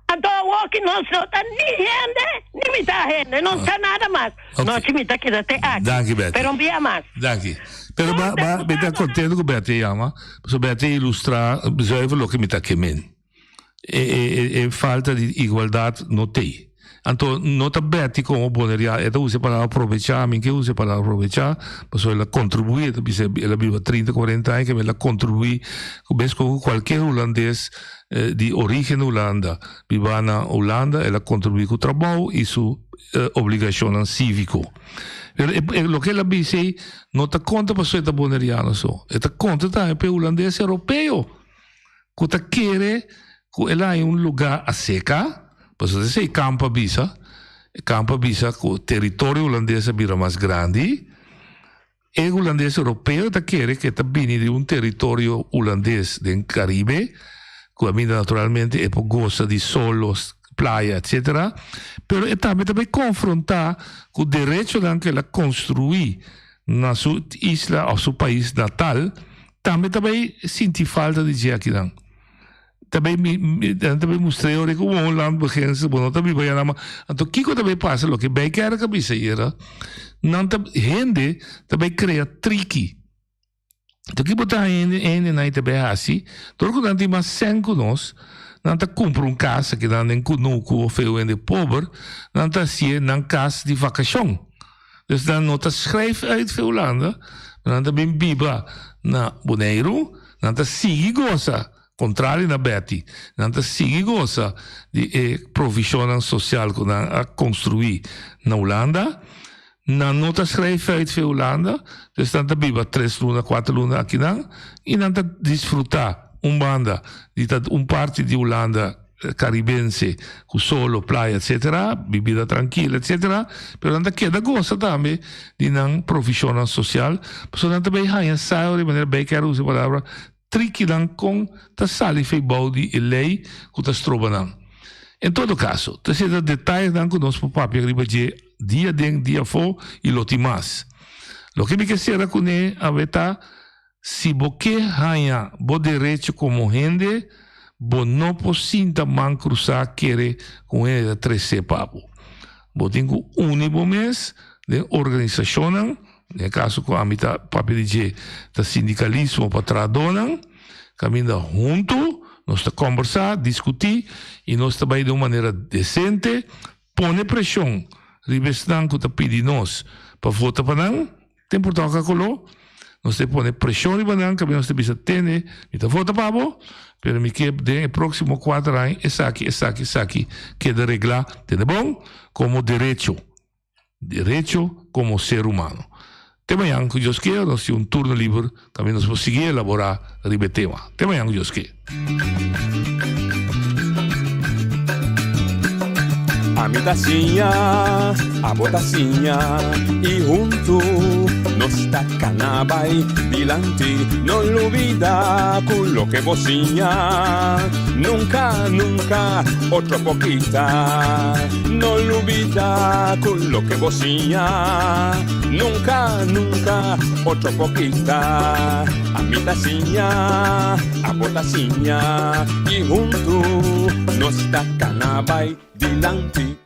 Anto awoki nos no ta ni hende ni mitad hende, nos ta nada mas. Nochi mi ta keda te aki, Danki Betty. pero un bia mas. Danki. Pero ba, ba, mi ta contento cu Betty a yama, pasobra Betty a ilustra zuiver loke mi ta ke men. E, e, e, e falta di igualdad no t'ei. Anto no ta Betty como boneriano, e ta usa e palabra aprovecha, mi ke usa e palabra aprovecha, pasobra el a contribui, e ta bisa el a biba trinta, cuarenta aña, keme el a contribui cu mescos cu cualkier hulandes di origen Hulanda biba na Hulanda, el a contribui cu trabou y su obligacionnan civico. Pero e loke el a bisa ei no ta conta pasobra e ta boneriano so, e ta conta tambe pa e hulandes europeo cu ta kere cu el a haña un lugar aseca, pasobra esei Kamp a bisa, Kamp a bisa cu teritorio hulandes a bira mas grandi. E hulandes europeo ta kere ku e ta bini di un teritorio hulandes den Karibe, ku aminda naturalmente e por gosa di solo, playa, etcetera, pero e tambe ta bay konfrontá ku derechonan ku el a konstruí na su isla òf su pais natal, tambe ta bay sinti falta di dje akinan. Ta bay mi nan ta bay mustr'é ora ku un land beginse bo no ta biba ya nan ma anto kiko ta bay pasa loke Bijkerk a bisa ayera nan ta hende ta bay krea triki anto ki bo ta haña hende hendenan ta bay hasi dor ku nan tin mas sèn ku nos nan ta kumpra un kas aki nan den kunuku of e hende pober nan ta hasié nan kas di vakashon dus nan no ta schrijf uit for Hulanda nan ta bin biba na Boneiru nan ta sigui gosa. Kontrali na Betty, nan ta sigui gosa di e provishonnan sosial ku nan a konstruí na Hulanda. Nan no ta schrijf uit for Hulanda, dus nan ta biba tres luna, kuater luna akinan i nan ta disfrutá un banda di ta un parti di Hulanda Karibense ku solo, playa etsetera, bibida trankil etsetera, pero nan ta keda gosa tambe di nan provishonnan sosial, pasobra nan ta bay haña sa di manera bay kier usa e palabra Trikinan kon ta sali fei bou di e lei ku ta stroba nan. En todo kaso, ta esei ta detayenan ku nos por papia riba dje dia den, dia afó i lo tin mas. Loke mi ke sera kuné awe ta, si bo ke haña bo derecho komo hende, bo no por sinta man krusá kere ku un hende ta tresé pa bo. Bo tin ku uni bo mes den organisashonnan. Den e kaso ku ami ta papia di dje ta sindikalismo pa trahadónan, kaminda huntu nos ta kòmbersá, diskutí i nos ta bai den un manera desente pone preshon riba esnan ku ta pidi nos pa vota pa nan, ten por toka koló, nos ta pone preshon riba nan kaminda nos ta bisa tene mi ta vota pa bo pero mi ke den e próksimo kuater aña esaki esaki esaki keda reglá tene bon komo derecho. Derecho como ser humano. Te mañan cu Dios kier nos tin un turno liber tambe nos por sigui elabora riba e tema. Te mañan cu Dios kier. Ami ta siña, abo ta siña y hunto nos ta cana bay dilanti. No lubida cu loke bo siña nunca, nunca otro por kita. No lubida cu loke bo siña nunca, nunca otro por kita. Ami ta siña, abo ta siña y hunto nos ta cana bay dilanti.